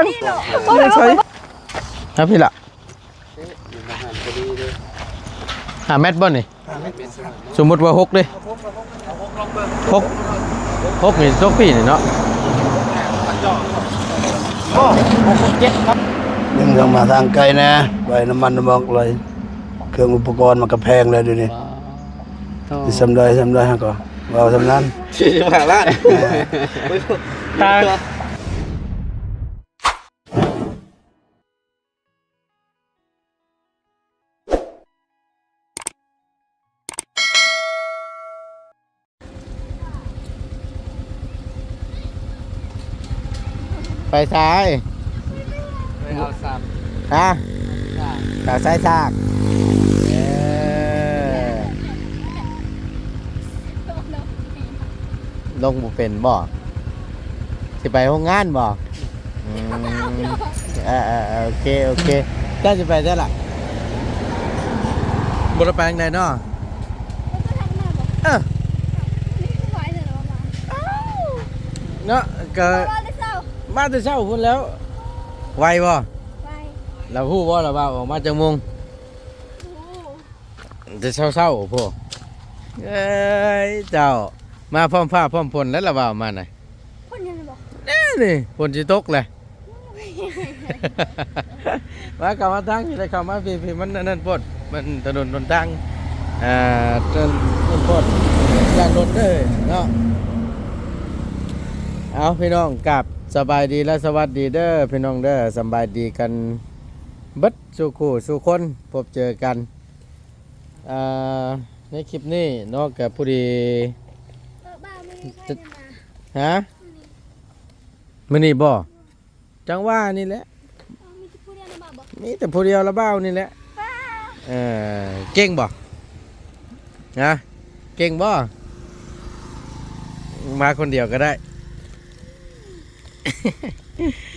ໃສ່ ຫາ ພີ່ລະ ຫ້າແມັດບໍ່ນີ້? ສົມມຸດວ່າຫົກເດ້ ຫົກ ຫົກນີ້ຕົກພີ້ນີ້ເນາະ. ຍັງຕ້ອງມາທາງໄກແດ່ ໄວ້ນ້ຳມັນນ້ຳມັກເລີຍ ເຄື່ອງອຸປະກອນມັນກະແພງແລ້ວດຽວນີ້. ໂອ້ ຊິສ່ຳໃດ ສ່ຳໃດ ເຮົາກໍເວົ້າສ່ຳນັ້ນ ສີ່ສິບຫ້າລ້ານ ແມ່ນ ທາງ ໄປໃສ? ໄປເອົາສາກ ຮະ? ສາກ ສາກໃສ່ສາກ ເອີ ລົງບໍ່ເປັນບໍ່? ຊິໄປໂຮງງານບໍ່? ອືມ ເອີໆໆ ໂອເຄ ໂອເຄ ເຈົ້າຊິໄປໃສລະ? ບໍ່ໄດ້ໄປທາງໃດເນາະ? ເອີ ເນາະ ກະ ມາແຕ່ເຊົ້າ ມາແຕ່ເຊົ້າພຸ້ນແລ້ວ ໄວບໍ່? ໄວ ລາວຮູ້ບໍ່ລະວ່າອອກມາຈັກໂມງ? ຮູ້ ແຕ່ເຊົ້າໆ ໂພ ເອີຍ ເຈົ້າ ມາພ້ອມຟ້າພ້ອມຝົນແລ້ວລະວ່າມານະ ຝົນຍັງບໍ່ ນີ້ ຝົນຊິຕົກແຫຼະ ມາເຂົ້າມາທາງນີ້ ໄດ້ເຂົ້າມາພີ້ໆ ມັນອັນນັ້ນໂພດ ມັນຖະໜົນຫົນທາງ ອ່າ ເຖິງໂພດ ຢ້ານລົດເດີເນາະ. ເອົາ ພີ່ນ້ອງ ກາບສະບາຍດີ ແລະ ສະຫວັດດີເດີ ພີ່ນ້ອງເດີ ສະບາຍດີກັນເບິດສູ່ຄູ່ສູ່ຄົນ ພົບເຈີກັນ ອ່າ ໃນຄລິບນີ້ເນາະ ກະພໍດີ ເອີ ບ່າວ ມື້ນີ້ໃຜມາ ຮະ? ມື້ນີ້ ມື້ນີ້ບໍ່? ຈັ່ງວ່ານີ້ແຫຼະ ເອົາ ມີແຕ່ຜູ້ດຽວລະບ່າວບໍ່? ມີແຕ່ຜູ້ດຽວລະບ່າວນີ້ແຫຼະ ເອີ ເກັ່ງບໍ່? ຮະ? ເກັ່ງບໍ່? ມາຄົນດຽວກໍໄດ້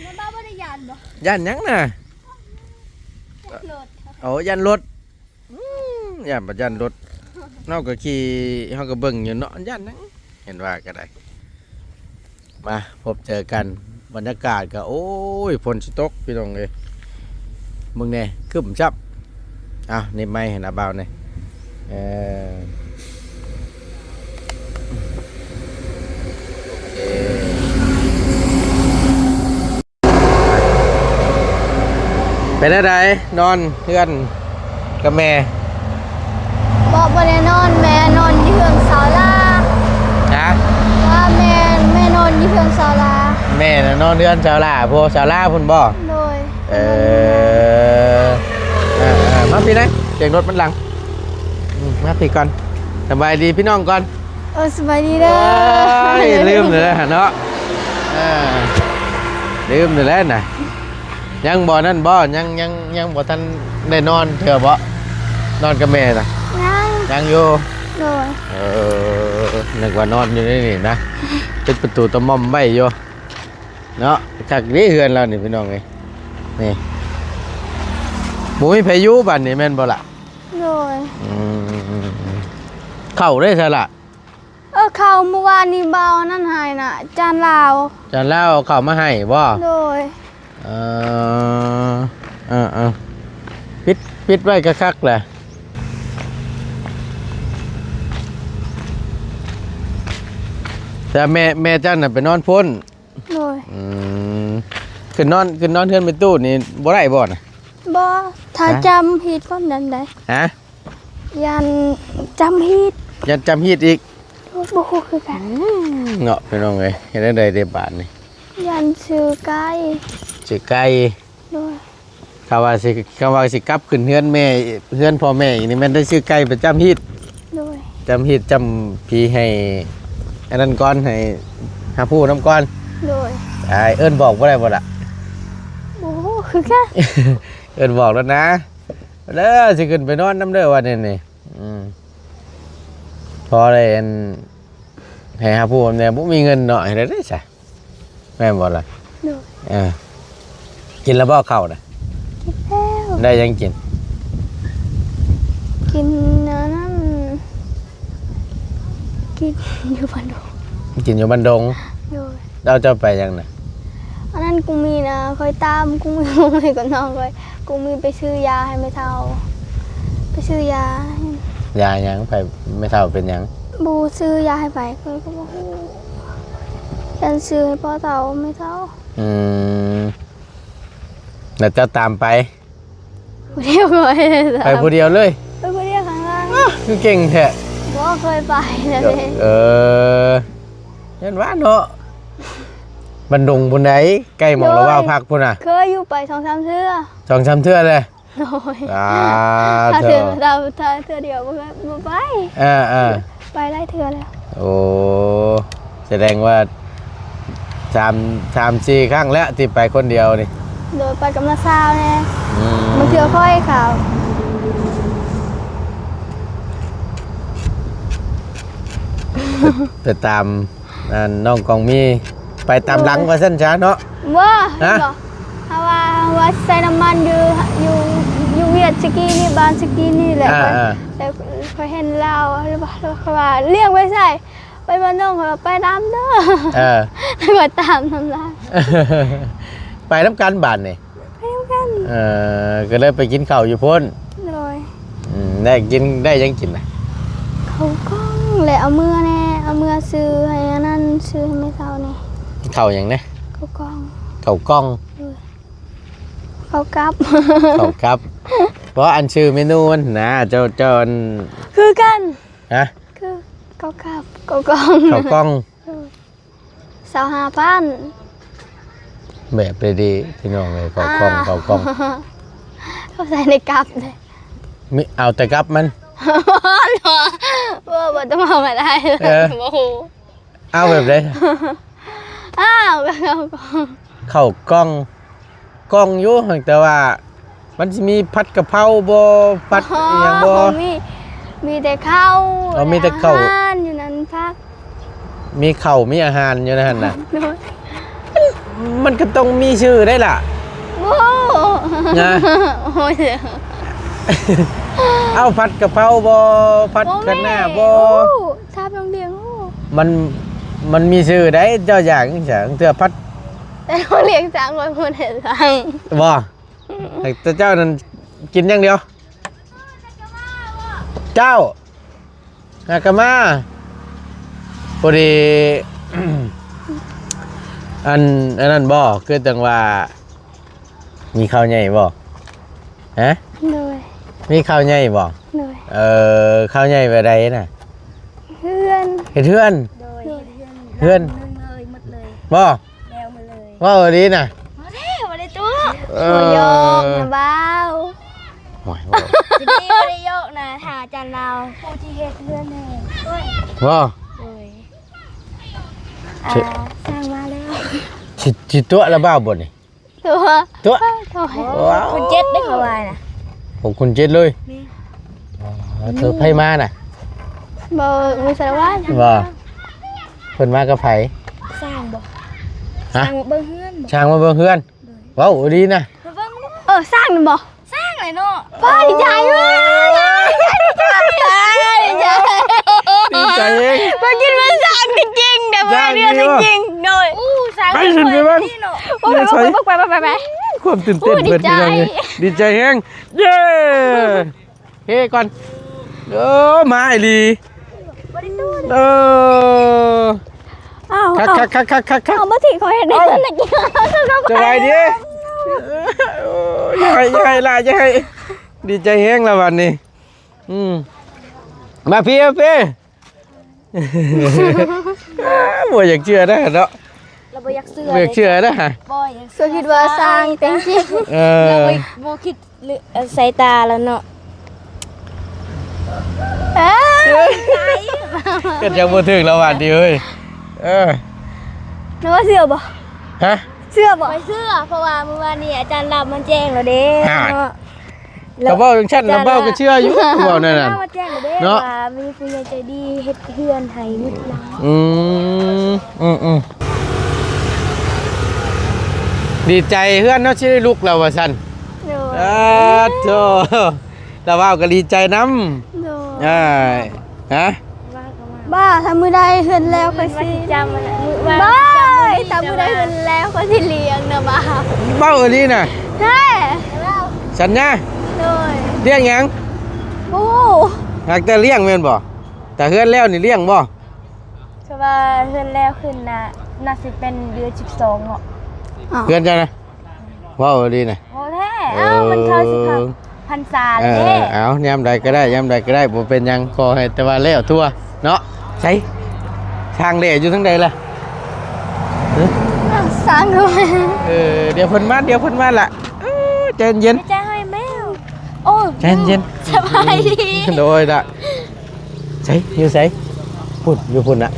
ລະບ່າວບໍ່ໄດ້ຢ້ານບໍ່? ຢ້ານຫຍັງນະ? ຢ້ານລົດ ໂອ້ ຢ້ານລົດ ອືມ ຢ້ານບໍ່ຢ້ານລົດ ເຮົາກໍຂີ່ ເຮົາກໍເບິ່ງຢູ່ເນາະ ຢ້ານຫຍັງ ເຫັນວ່າກໍໄດ້ ມາພົບເຈີກັນ ບັນຍາກາດກໍ ໂອ້ຍ ຝົນຊິຕົກ ພີ່ນ້ອງເອີຍ ເບິ່ງແດ່ ຄຶ້ມຊ້ຳ ອ້າວ ນີ້ໄມ້ໃຫ້ນະບ່າວແດ່ ເອີ ໂອເຄ. ເປັນແນວໃດ ນອນເຮືອນກັບແມ່? ບໍ່ ບໍ່ໄດ້ນອນ ແມ່ນອນຢູ່ເຮືອນສາວລາ ຮະ? ວ່າແມ່ ແມ່ນອນຢູ່ເຮືອນສາວລາ ແມ່ນະນອນເຮືອນສາວລາ ໂພ ສາວລາພຸ້ນບໍ່? ໂດຍ ເອີ ເອີໆ ມາພີ້ນະ ສຽງລົດມັນດັງ ອືມ ມາພີ້ກ່ອນ ສະບາຍດີພີ່ນ້ອງກ່ອນ. ເອີ ສະບາຍດີເດີ ເອີຍ ລືມແລ້ວເນາະ ເອີ ລືມແລ້ວນະ ຍັງບໍ່ນັ້ນບໍ່ ຍັງ ຍັງ ຍັງບໍ່ທັນໄດ້ນອນເທື່ອບໍ່ ນອນກັບແມ່ນະ? ຍັງ ຍັງຢູ່ ໂດຍ ເອີ ນຶກວ່ານອນຢູ່ໃນນີ້ນະ ປິດປະຕູຕະໝ່ອມໄວ້ຢູ່ເນາະ ຄັກເດ້ເຮືອນລາວນີ້ພີ່ນ້ອງເອີຍ ນີ້ ບໍ່ມີໃຜຢູ່ບາດນີ້ແມ່ນບໍ່ລະ? ໂດຍ ອືມ ເຂົ້າໄດ້ຊະລະ? ເອີ ເຂົ້າມື້ວານນີ້ບ່າວນັ້ນໃຫ້ນະ ຈານລາວ ຈານລາວເອົາເຂົ້າມາໃຫ້ບໍ່? ໂດຍ ເອີ ເອີໆ ປິດ ປິດໄວ້ຄັກໆແຫຼະ ແຕ່ແມ່ ແມ່ເຈົ້ານະໄປນອນພຸ້ນ ໂດຍ ອືມ ຂຶ້ນນອນ ຂຶ້ນນອນເຮືອນແມ່ຕູ້ນີ້ບໍ່ໄດ້ບໍ່ນະ? ບໍ່ ຖ້າ ຮະ? ຈຳຜິດກ່ອນນັ້ນໄດ໋ ຮະ? ຢ້ານຈຳຜິດ ຢ້ານຈຳຜິດອີກ ບໍ່ຮູ້ຄືກັນ ອືມ ເນາະ ພີ່ນ້ອງເອີຍ ເຮັດແນວໃດເດບາດນີ້ ຢ້ານຊື່ໄກ່ ຊື່ໄກ່ ໂດຍ ຄຳວ່າຊິ ຄຳວ່າຊິກັບຂຶ້ນເຮືອນແມ່ ເຮືອນພໍ່ແມ່ອີກນີ້ແມ່ນໄດ້ຊື່ໄກ່ໄປຈຳຮີດ ໂດຍ ຈຳຮີດຈຳຜີໃຫ້ອັນນັ້ນກ່ອນ ໃຫ້ຫາຜູ້ນຳກ່ອນ ໂດຍ ອ້າຍ ເອີ້ນບອກບໍ່ໄດ້ບໍ່ລະ? ບໍ່ຮູ້ຄືກັນ ເອີ້ນບອກແລ້ວນະ ເດີ ຊິຂຶ້ນໄປນອນນຳເດີ ວ່າແນວນີ້ ອືມ ພໍໄດ້ອັນ ໃຫ້ຫາຜູ້ແມ່ບໍ່ມີເງິນເນາະ ເຮັດໄດ້ໃດຊະ ແມ່ນບໍ່ລະ? ໂດຍ ເອີ ກິນແລ້ວບໍ່ເຂົ້ານະ? ກິນແລ້ວ ໄດ້ຫຍັງກິນ? ກິນອັນນັ້ນ ກິນຢູ່ບ້ານດົງ ກິນຢູ່ບ້ານດົງ ໂດຍ ແລ້ວເຈົ້າໄປຫຍັງນະ? ອັນນັ້ນ ກຸງມີນະ ຂ້ອຍຕາມກຸງມີ ກຸງມີກັບນ້ອງຂ້ອຍ ກຸງມີໄປຊື້ຢາໃຫ້ແມ່ເຖົ້າ ໄປຊື້ຢາ ຢາຫຍັງ? ໄປ ແມ່ເຖົ້າເປັນຫຍັງ? ບໍ່ຊື້ຢາໃຫ້ໃຜ ຂ້ອຍກໍບໍ່ຮູ້ ຢ້ານຊື້ໃຫ້ພໍ່ເຖົ້າແມ່ເຖົ້າ. ອືມ ແລ້ວເຈົ້າຕາມໄປ? ຜູ້ດຽວຂ້ອຍ ໄປຜູ້ດຽວເລີຍ? ໄປຜູ້ດຽວຂ້າງຫຼັງ. ອ້າ ຄືເກັ່ງແທ້. ບໍ່ເຄີຍໄປເລີຍ. ເອີ ຢ້ານວ່າເນາະ ບ້ານດົງພຸ້ນໃດ ໃກ້ໝ່ອງລາວາວພັກພຸ້ນນະ. ເຄີຍຢູ່ ໄປສອງສາມເທື່ອ. ສອງສາມເທື່ອແລ້ວ? ໂດຍ. ອ່າ ຖ້າເທື່ອ ຖ້າ ຖ້າເທື່ອດຽວບໍ່ເຄີຍ ບໍ່ໄປ. ເອີໆ ໄປຫຼາຍເທື່ອແລ້ວ. ໂອ້ ສະແດງວ່າສາມ ສາມສີ່ຄັ້ງແລ້ວທີ່ໄປຄົນດຽວນີ້. ໂດຍ ໄປກັບນ້າສາວແດ່. ອືມ ບາງເທື່ອຂ້ອຍເຂົ້າ ໄປຕາມ ອັນ ນ້ອງກອງມີ ໄປຕາມຫຼັງວ່າຊັ້ນຊະເນາະ. ບໍ່ ຮະ? ເຫັນບໍ່? ເຮົາວ່າ ເຮົາວ່າໃສ່ນ້ຳມັນຢູ່ ຢູ່ ຢູ່ຫວຽດສະກີນີ້ ບ້ານສະກີນີ້ແຫຼະ. ອ່າ ແລ້ວຂ້ອຍເຫັນລາວ ແລ້ວຂ້ອຍວ່າ ລ້ຽງໄປໃສ? ໄປບ້ານນ້ອງ ຂ້ອຍວ່າໄປນຳເດີ. ເອີ ແລ້ວຂ້ອຍຕາມນຳລາວ ໄປນຳກັນບາດນີ້. ໄປນຳກັນ. ເອີ ກໍເລີຍໄປກິນເຂົ້າຢູ່ພຸ້ນ. ໂດຍ. ອືມ ໄດ້ກິນ ໄດ້ຫຍັງກິນນະ? ເຂົ້າກ່ອງ ແລະ ເອົາເມືອແດ່ ເອົາເມືອຊື້ໃຫ້ອັນນັ້ນ ຊື້ໃຫ້ແມ່ເຖົ້າແດ່. ເຂົ້າຫຍັງນະ? ເຂົ້າກ່ອງ. ເຂົ້າກ່ອງ. ໂດຍ. ເຂົ້າກັບ. ເຂົ້າກັບ. ບໍ່ ອັນຊື່ເມນູມັນນະ ເຈົ້າ ເຈົ້າ ອັນ ຄືກັນ. ຮະ? ຄືເຂົ້າກັບ ເຂົ້າກ່ອງ. ເຂົ້າກ່ອງ. ໂດຍ. ຊາວຫ້າພັນ. ແບບໃດດີພີ່ນ້ອງເອີຍ ເຂົ້າກ່ອງ ອ່າ ເຂົ້າກ່ອງ ເຂົ້າໃສ່ໃນກັບເດ້. ມີ ເອົາແຕ່ກັບມັນ. ບໍ່ ບໍ່ຕ້ອງເອົາກໍໄດ້. ເອີ ບໍ່ຮູ້ ເອົາແບບໃດ? ອ້າວ ເຂົ້າກ່ອງ ເຂົ້າກ່ອງ ກ່ອງຢູ່ ແຕ່ວ່າ ມັນຊິມີຜັດກະເພົາບໍ່ ຜັດອີ່ຫຍັງບໍ່? ອໍ ບໍ່ມີ ມີແຕ່ເຂົ້າ. ອໍ ມີແຕ່ເຂົ້າ ອາຫານຢູ່ນັ້ນພັກ ມີເຂົ້າມີອາຫານຢູ່ໃນຫັ້ນນະ. ໂດຍ. ມັນກໍຕ້ອງມີຊື່ໄດ້ລະ. ໂອ້ ນະ ໂອ້ຍ ເອົາ ຜັດກະເພົາບໍ່ ຜັດຄະນ້າບໍ່? ໂອ້ ຖາມນ້ອງດຽງ. ໂອ້ ມັນ ມັນມີຊື່ໄດ໋ ເຈົ້າຢາກຫຍັງຊະ ເທື່ອຜັດ ແຕ່ນ້ອງດຽງສັ່ງໄວ້ ບໍ່ໄດ້ສັ່ງ ບໍ່? ແຕ່ເຈົ້ານັ້ນກິນຢ່າງດຽວ ເຈົ້າ ນາກາມາ ພໍດີ ອັນ ອັນນັ້ນບໍ່ ຄືຈັ່ງວ່າ ມີເຂົ້າໃຫຍ່ບໍ່? ຮະ? ໂດຍ. ມີເຂົ້າໃຫຍ່ບໍ່? ໂດຍ. ເອີ ເຂົ້າໃຫຍ່ແບບໃດນະ? ເຮືອນ ເຮັດເຮືອນ. ໂດຍ. ເຮືອນ ເຮືອນ ເຮືອນ ຫຼັງໜຶ່ງເລີຍ ໝົດເລີຍ ບໍ່? ແລ້ວໝົດເລີຍ. ເວົ້າອີ່ຫຼີນະ? ບໍ່ໄດ້ ບໍ່ໄດ້ຕົວະ. ເອີ ບໍ່ຢອກນະບ່າວ. ໂອ້ຍ ບໍ່ ຊິດີ ບໍ່ໄດ້ຢອກນະ ຖ້າອາຈານລາວ ຜູ້ທີ່ເຮັດເຮືອນໃຫ້. ບໍ່? ໂດຍ. ອ່າ ສ້າງມາແລ້ວ ຊິ ຊິຕົວະລະບ່າວບໍ່ນີ້? ຕົວະ ຕົວະ. ໂອ້ຍ ຫົກຄູນເຈັດເດ້ ເຂົາວ່ານະ. ຫົກຄູນເຈັດເລີຍ? ແມ່ນ. ອໍ ເທີ ໃຜມານະ? ບໍ່ ມີສາລະວັດ. ບໍ່ ເພິ່ນມາກັບໃຜ? ຊ່າງບໍ່? ຮະ? ຊ່າງເບິ່ງເຮືອນບໍ່? ຊ່າງມາເບິ່ງເຮືອນ. ໂດຍ. ເວົ້າອີ່ຫຼີນະ? ມາເບິ່ງ. ເອີ ຊ່າງນັ້ນບໍ່? ສ້າງແຫຼະເນາະ. ພໍ່ດີໃຈເວີຍ ດີໃຈ ດີໃຈ ດີໃຈແຮງ ມາກິນມາສ້າງຈິງໆ ແຕ່ບໍ່ໄດ້ເລື່ອງຈິງ. ໂດຍ. ອູ້ ສ້າງ ໄປຂຶ້ນໄປເບິ່ງ ດີເນາະ. ໂອ້ຍ ໄປ ໄປ ໄປ ໄປ ຄວາມຕື່ນເຕັ້ນເພິ່ນ ໂອ້ ພີ່ນ້ອງເອີຍ ດີໃຈແຮງ. ເຢ້ ເຮກ່ອນ. ເອີ ມາອີ່ຫຼີ. ເອີ ອ້າວ ຄັກໆໆໆໆ ເອົາມາທີ່ຂ້ອຍເຮັດ ເອົ້າ ສະບາຍດີ. ໂອ້ຍ ຢ່າໃຫ້ ຢ່າໃຫ້ຫຼາຍ ຢ່າໃຫ້. ດີໃຈແຮງລະບັດນີ້. ອືມ ມາພີ້ ມາພີ້. ບໍ່ຢາກເຊື່ອເດີເນາະ ລາວບໍ່ຢາກເຊື່ອ ບໍ່ຢາກເຊື່ອເດີ. ບໍ່ຢາກເຊື່ອ ກໍຄິດວ່າສ້າງແຕ່ງຈິງ. ເອີ ລາວບໍ່ ບໍ່ຄິດ ຫຼື ສາຍຕາລາວເນາະ. ເອີ ກໍຍັງບໍ່ຖືກລາວບາດນີ້ເອີຍ. ເອີ ນ້ອງວ່າເຊື່ອບໍ່? ຮະ? ເຊື່ອບໍ່? ຂ້ອຍເຊື່ອ ເພາະວ່າມື້ວານນີ້ອາຈານລາວມາແຈ້ງແລ້ວເດ້ເນາະ. ກໍເວົ້າຈັ່ງຊັ້ນນະ ເວົ້າກໍເຊື່ອຢູ່ ເວົ້າແນວນັ້ນ ມາແຈ້ງແລ້ວເດ້ ເນາະ ວ່າມີຜູ້ໃຫຍ່ໃຈດີເຮັດເຮືອນໃຫ້ວິດຫຼັງ. ອືມ ອືມໆ ດີໃຈເຮືອນເນາະ ຊິໄດ້ລຸກແລ້ວວ່າຊັ້ນ. ໂດຍ. ອາ ໂທ້ ລາວເວົ້າກໍດີໃຈນຳ. ໂດຍ. ອ່າ ຮະ? ບ້າ ຖ້າມື້ໃດເຮືອນແລ້ວຂ້ອຍຊິ ມື້ວັນທີສາມຫັ້ນແຫຼະ ມື້ວັນ ບ້າ ທີສາມ ຖ້າຜູ້ໃດເຫັນແລ້ວກໍຊິລ້ຽງນະບ່າວ. ເວົ້າອີ່ຫຼີນະ? ແທ້. ສັນຍາ? ໂດຍ. ລ້ຽງຫຍັງ? ບໍ່ຮູ້. ຫາກແຕ່ລ້ຽງແມ່ນບໍ່? ຖ້າເຮືອນແລ້ວນີ້ລ້ຽງບໍ່? ຄືວ່າເຮືອນແລ້ວຂຶ້ນນະ ໜ້າຊິເປັນເດືອນສິບສອງເນາະ. ເຮືອນເຈົ້ານະ? ເວົ້າອີ່ຫຼີນະ? ບໍ່ແທ້. ເອີ ເອົ້າ ມັນເຂົ້າສິບຫ້າພັນສາແລ້ວເດ້. ເອີ ເອົ້າ ຍາມໃດກໍໄດ້ ຍາມໃດກໍໄດ້ ບໍ່ເປັນຫຍັງ ຂໍໃຫ້ແຕ່ວ່າແລ້ວທົ່ວເນາະ. ໃສ ຊ່າງແຫຼຢູ່ທາງໃດລະ? ຮະ? ຊ່າງ ເອີ ດຽວເພິ່ນມາ ດຽວເພິ່ນມາລະ. ເອີ ໃຈເຢັນ ໃຈໃຫ້ແມວ. ໂອ້ຍ ໃຈເຢັນ. ສະບາຍດີ. ໂດຍລະ. ໃສ ຢູ່ໃສ? ພຸ້ນ ຢູ່ພຸ້ນນະ.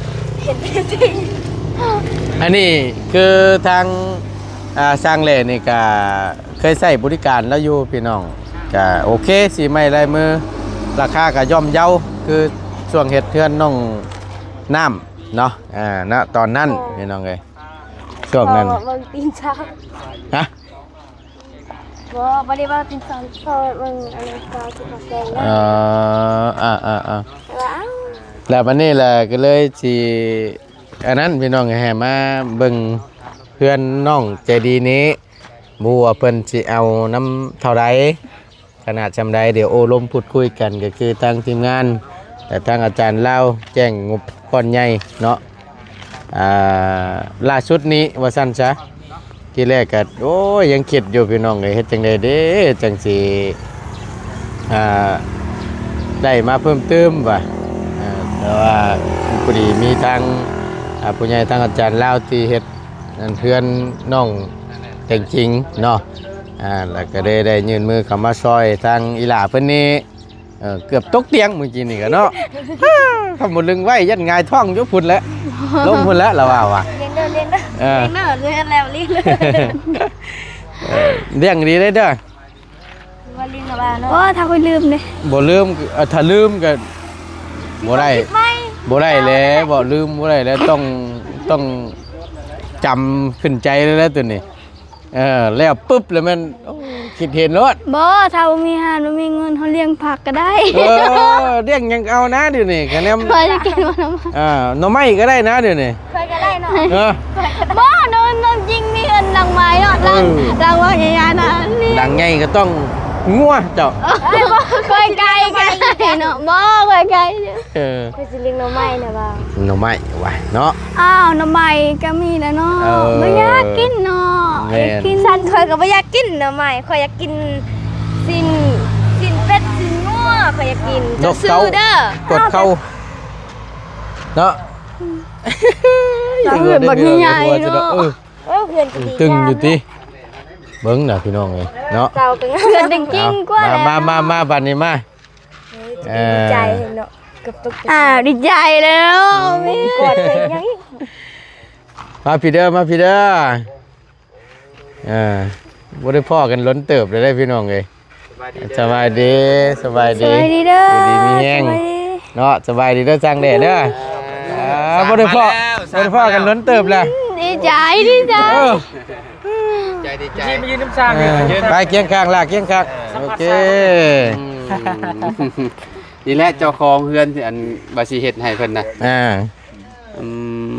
ອັນນີ້ຄືທາງ ອ່າ ຊ່າງແຫຼນີ້ກະເຄີຍໃຊ້ບໍລິການລາວຢູ່ພີ່ນ້ອງ ກະໂອເຄ ສີໄມ້ລາຍມື ລາຄາກະຍ່ອມເຍົາ ຄືຊ່ວງເຮັດເຮືອນນ້ອງນ້ຳເນາະ ອ່າ ນະຕອນນັ້ນ ພີ່ນ້ອງເອີຍ ຊ່ວງນັ້ນ. ເບິ່ງຕີນຊ້າງ. ຮະ? ບໍ່ ບໍ່ໄດ້ເວົ້າຕິງສອງ ເພາະວ່າເບິ່ງອັນນັ້ນກໍຊິຂອງແກງເດີ. ເອີ ອ່າ ອ່າ ອ່າ ແລ້ວບັດນີ້ລະກໍເລີຍຊິ ອັນນັ້ນ ພີ່ນ້ອງ ແຫ່ມາເບິ່ງເຮືອນນ້ອງໃຈດີນີ້ ບໍ່ຮູ້ວ່າເພິ່ນຊິເອົານຳເທົ່າໃດ ຂະໜາດສ່ຳໃດ ດຽວໂອ້ລົມພູດຄຸຍກັນ ກໍຄືທາງທີມງານ ແລະ ທາງອາຈານລາວແຈ້ງງົບກ້ອນໃຫຍ່ເນາະ. ອ່າ ລ່າສຸດນີ້ວ່າຊັ້ນຊະ ທີແລກກໍ ໂອ້ຍ ຍັງຄິດຢູ່ພີ່ນ້ອງເອີຍ ເຮັດຈັ່ງໃດເດ້ ຈັ່ງຊິ ອ່າ ໄດ້ມາເພີ່ມຕື່ມວ່າ ເອີ ແຕ່ວ່າພໍດີມີທາງ ອ່າ ຜູ້ໃຫຍ່ທາງອາຈານລາວທີ່ເຮັດ ອັນເຮືອນນ້ອງແຕ່ງຈິງເນາະ ອ່າ ແລ້ວກໍໄດ້ ໄດ້ຍື່ນມືເຂົ້າມາຊ່ອຍທາງອີ່ຫຼ້າເພິ່ນນີ້ ເອີ ເກືອບຕົກຕຽງມື້ກີ້ນີ້ກໍເນາະ ຄຳບໍ່ລຶງໄວ້ຢ້ານຫງາຍທ້ອງຢູ່ພຸ້ນແຫຼະ ລົງພຸ້ນແຫຼະລະວ່າວ່າ ລ້ຽງເດີ ລ້ຽງເດີ ເອີ ລ້ຽງເດີ ລ້ຽງແລ້ວ ລ້ຽງເດີ ເອີ ລ້ຽງດີເດີ ບໍ່ ຖ້າຂ້ອຍລືມເດ້ ບໍ່ລືມ ເອີ ຖ້າລືມກໍບໍ່ໄດ້ ບໍ່ໄດ້ແຫຼະ ບໍ່ລືມບໍ່ໄດ້ແຫຼະ ຕ້ອງ ຕ້ອງຈຳຂຶ້ນໃຈເລີຍແຫຼະໂຕນີ້. ເອີ ແລ້ວປຶບແລ້ວແມ່ນ ໂອ້ ຄິດເຫັນໂລດ ບໍ່ ຖ້າບໍ່ມີຮ້ານ ບໍ່ມີເງິນ ເຮົາລ້ຽງຜັກກໍໄດ້ ເອີ ລ້ຽງຫຍັງເອົານະດຽວນີ້ ກະແນມ ຂ້ອຍຈະກິນບໍ່ ໜໍ່ໄມ້ ອ່າ ໜໍ່ໄມ້ກໍໄດ້ນະດຽວນີ້ ຂ້ອຍກໍໄດ້ເນາະ ເອີ ບໍ່ ນ້ອງ ນ້ອງຈິງມີເຮືອນຫຼັງໃໝ່ເນາະ ຫຼັງ ເອີ ຫຼັງວ່າໃຫຍ່ໆນະ ຫຼັງໃຫຍ່ກໍຕ້ອງງົວເຈົ້າ ຂ້ອຍໄກ ໄກເນາະ ບໍ່ ຂ້ອຍໄກ ເອີ ຂ້ອຍຊິລ້ຽງໜໍ່ໄມ້ນະບ່າວ ໜໍ່ໄມ້ວ່າເນາະ ອ້າວ ໜໍ່ໄມ້ກໍມີແລ້ວເນາະ ເອີ ບໍ່ຢາກກິນເນາະ ແມ່ນ ຢາກກິນ ຊັ້ນຂ້ອຍກໍບໍ່ຢາກກິນໜໍ່ໄມ້ ຂ້ອຍຢາກກິນຊີ້ນ ຊີ້ນເປັດ ຊີ້ນງົວ ຂ້ອຍຢາກກິນ ນົກເກົ້າ ເຈົ້າຊື້ເດີ ກວດເຂົ້າເນາະ ເຈົ້າເຮັດບັກໃຫຍ່ໆເນາະ ເອີ ເອີ ເພື່ອນກໍດີ ຕຶງຢູ່ຕິ ເບິ່ງນະພີ່ນ້ອງເອີຍເນາະ ເຈົ້າກໍງາມ ເພື່ອນຈຶ່ງກິນກວ່າ ມາ ມາ ມາ ມາ ບັດນີ້ມາ ເອີ ດີໃຈເນາະ ເກືອບຕົກ ອ້າວ ດີໃຈແລ້ວ ກອດໃສ່ຫຍັງ ມາພີ້ເດີ ມາພີ້ເດີ ເອີ ບໍ່ໄດ້ພໍ້ກັນດົນເຕີບແລ້ວເດ້ພີ່ນ້ອງເອີຍ ສະບາຍດີ ສະບາຍດີ ສະບາຍດີເດີ ຢູ່ດີມີແຮງ ສະບາຍດີ ເນາະ ສະບາຍດີເດີ ຊ່າງແຫຼເດີ ເອີ ບໍ່ໄດ້ພໍ້ ບໍ່ໄດ້ພໍ້ກັນດົນເຕີບແລ້ວ ດີໃຈ ດີໃຈ ເອີ ໃຈດີໃຈ ທີ່ມາຢືນນຳຊ່າງ ເອີ ໄປຄຽງຂ້າງລະ ຄຽງຂ້າງ ເອີ ໂອເຄ ອືມ ນີ້ແຫຼະເຈົ້າຂອງເຮືອນທີ່ອັນວ່າຊິເຮັດໃຫ້ເພິ່ນນະ ອ່າ ອື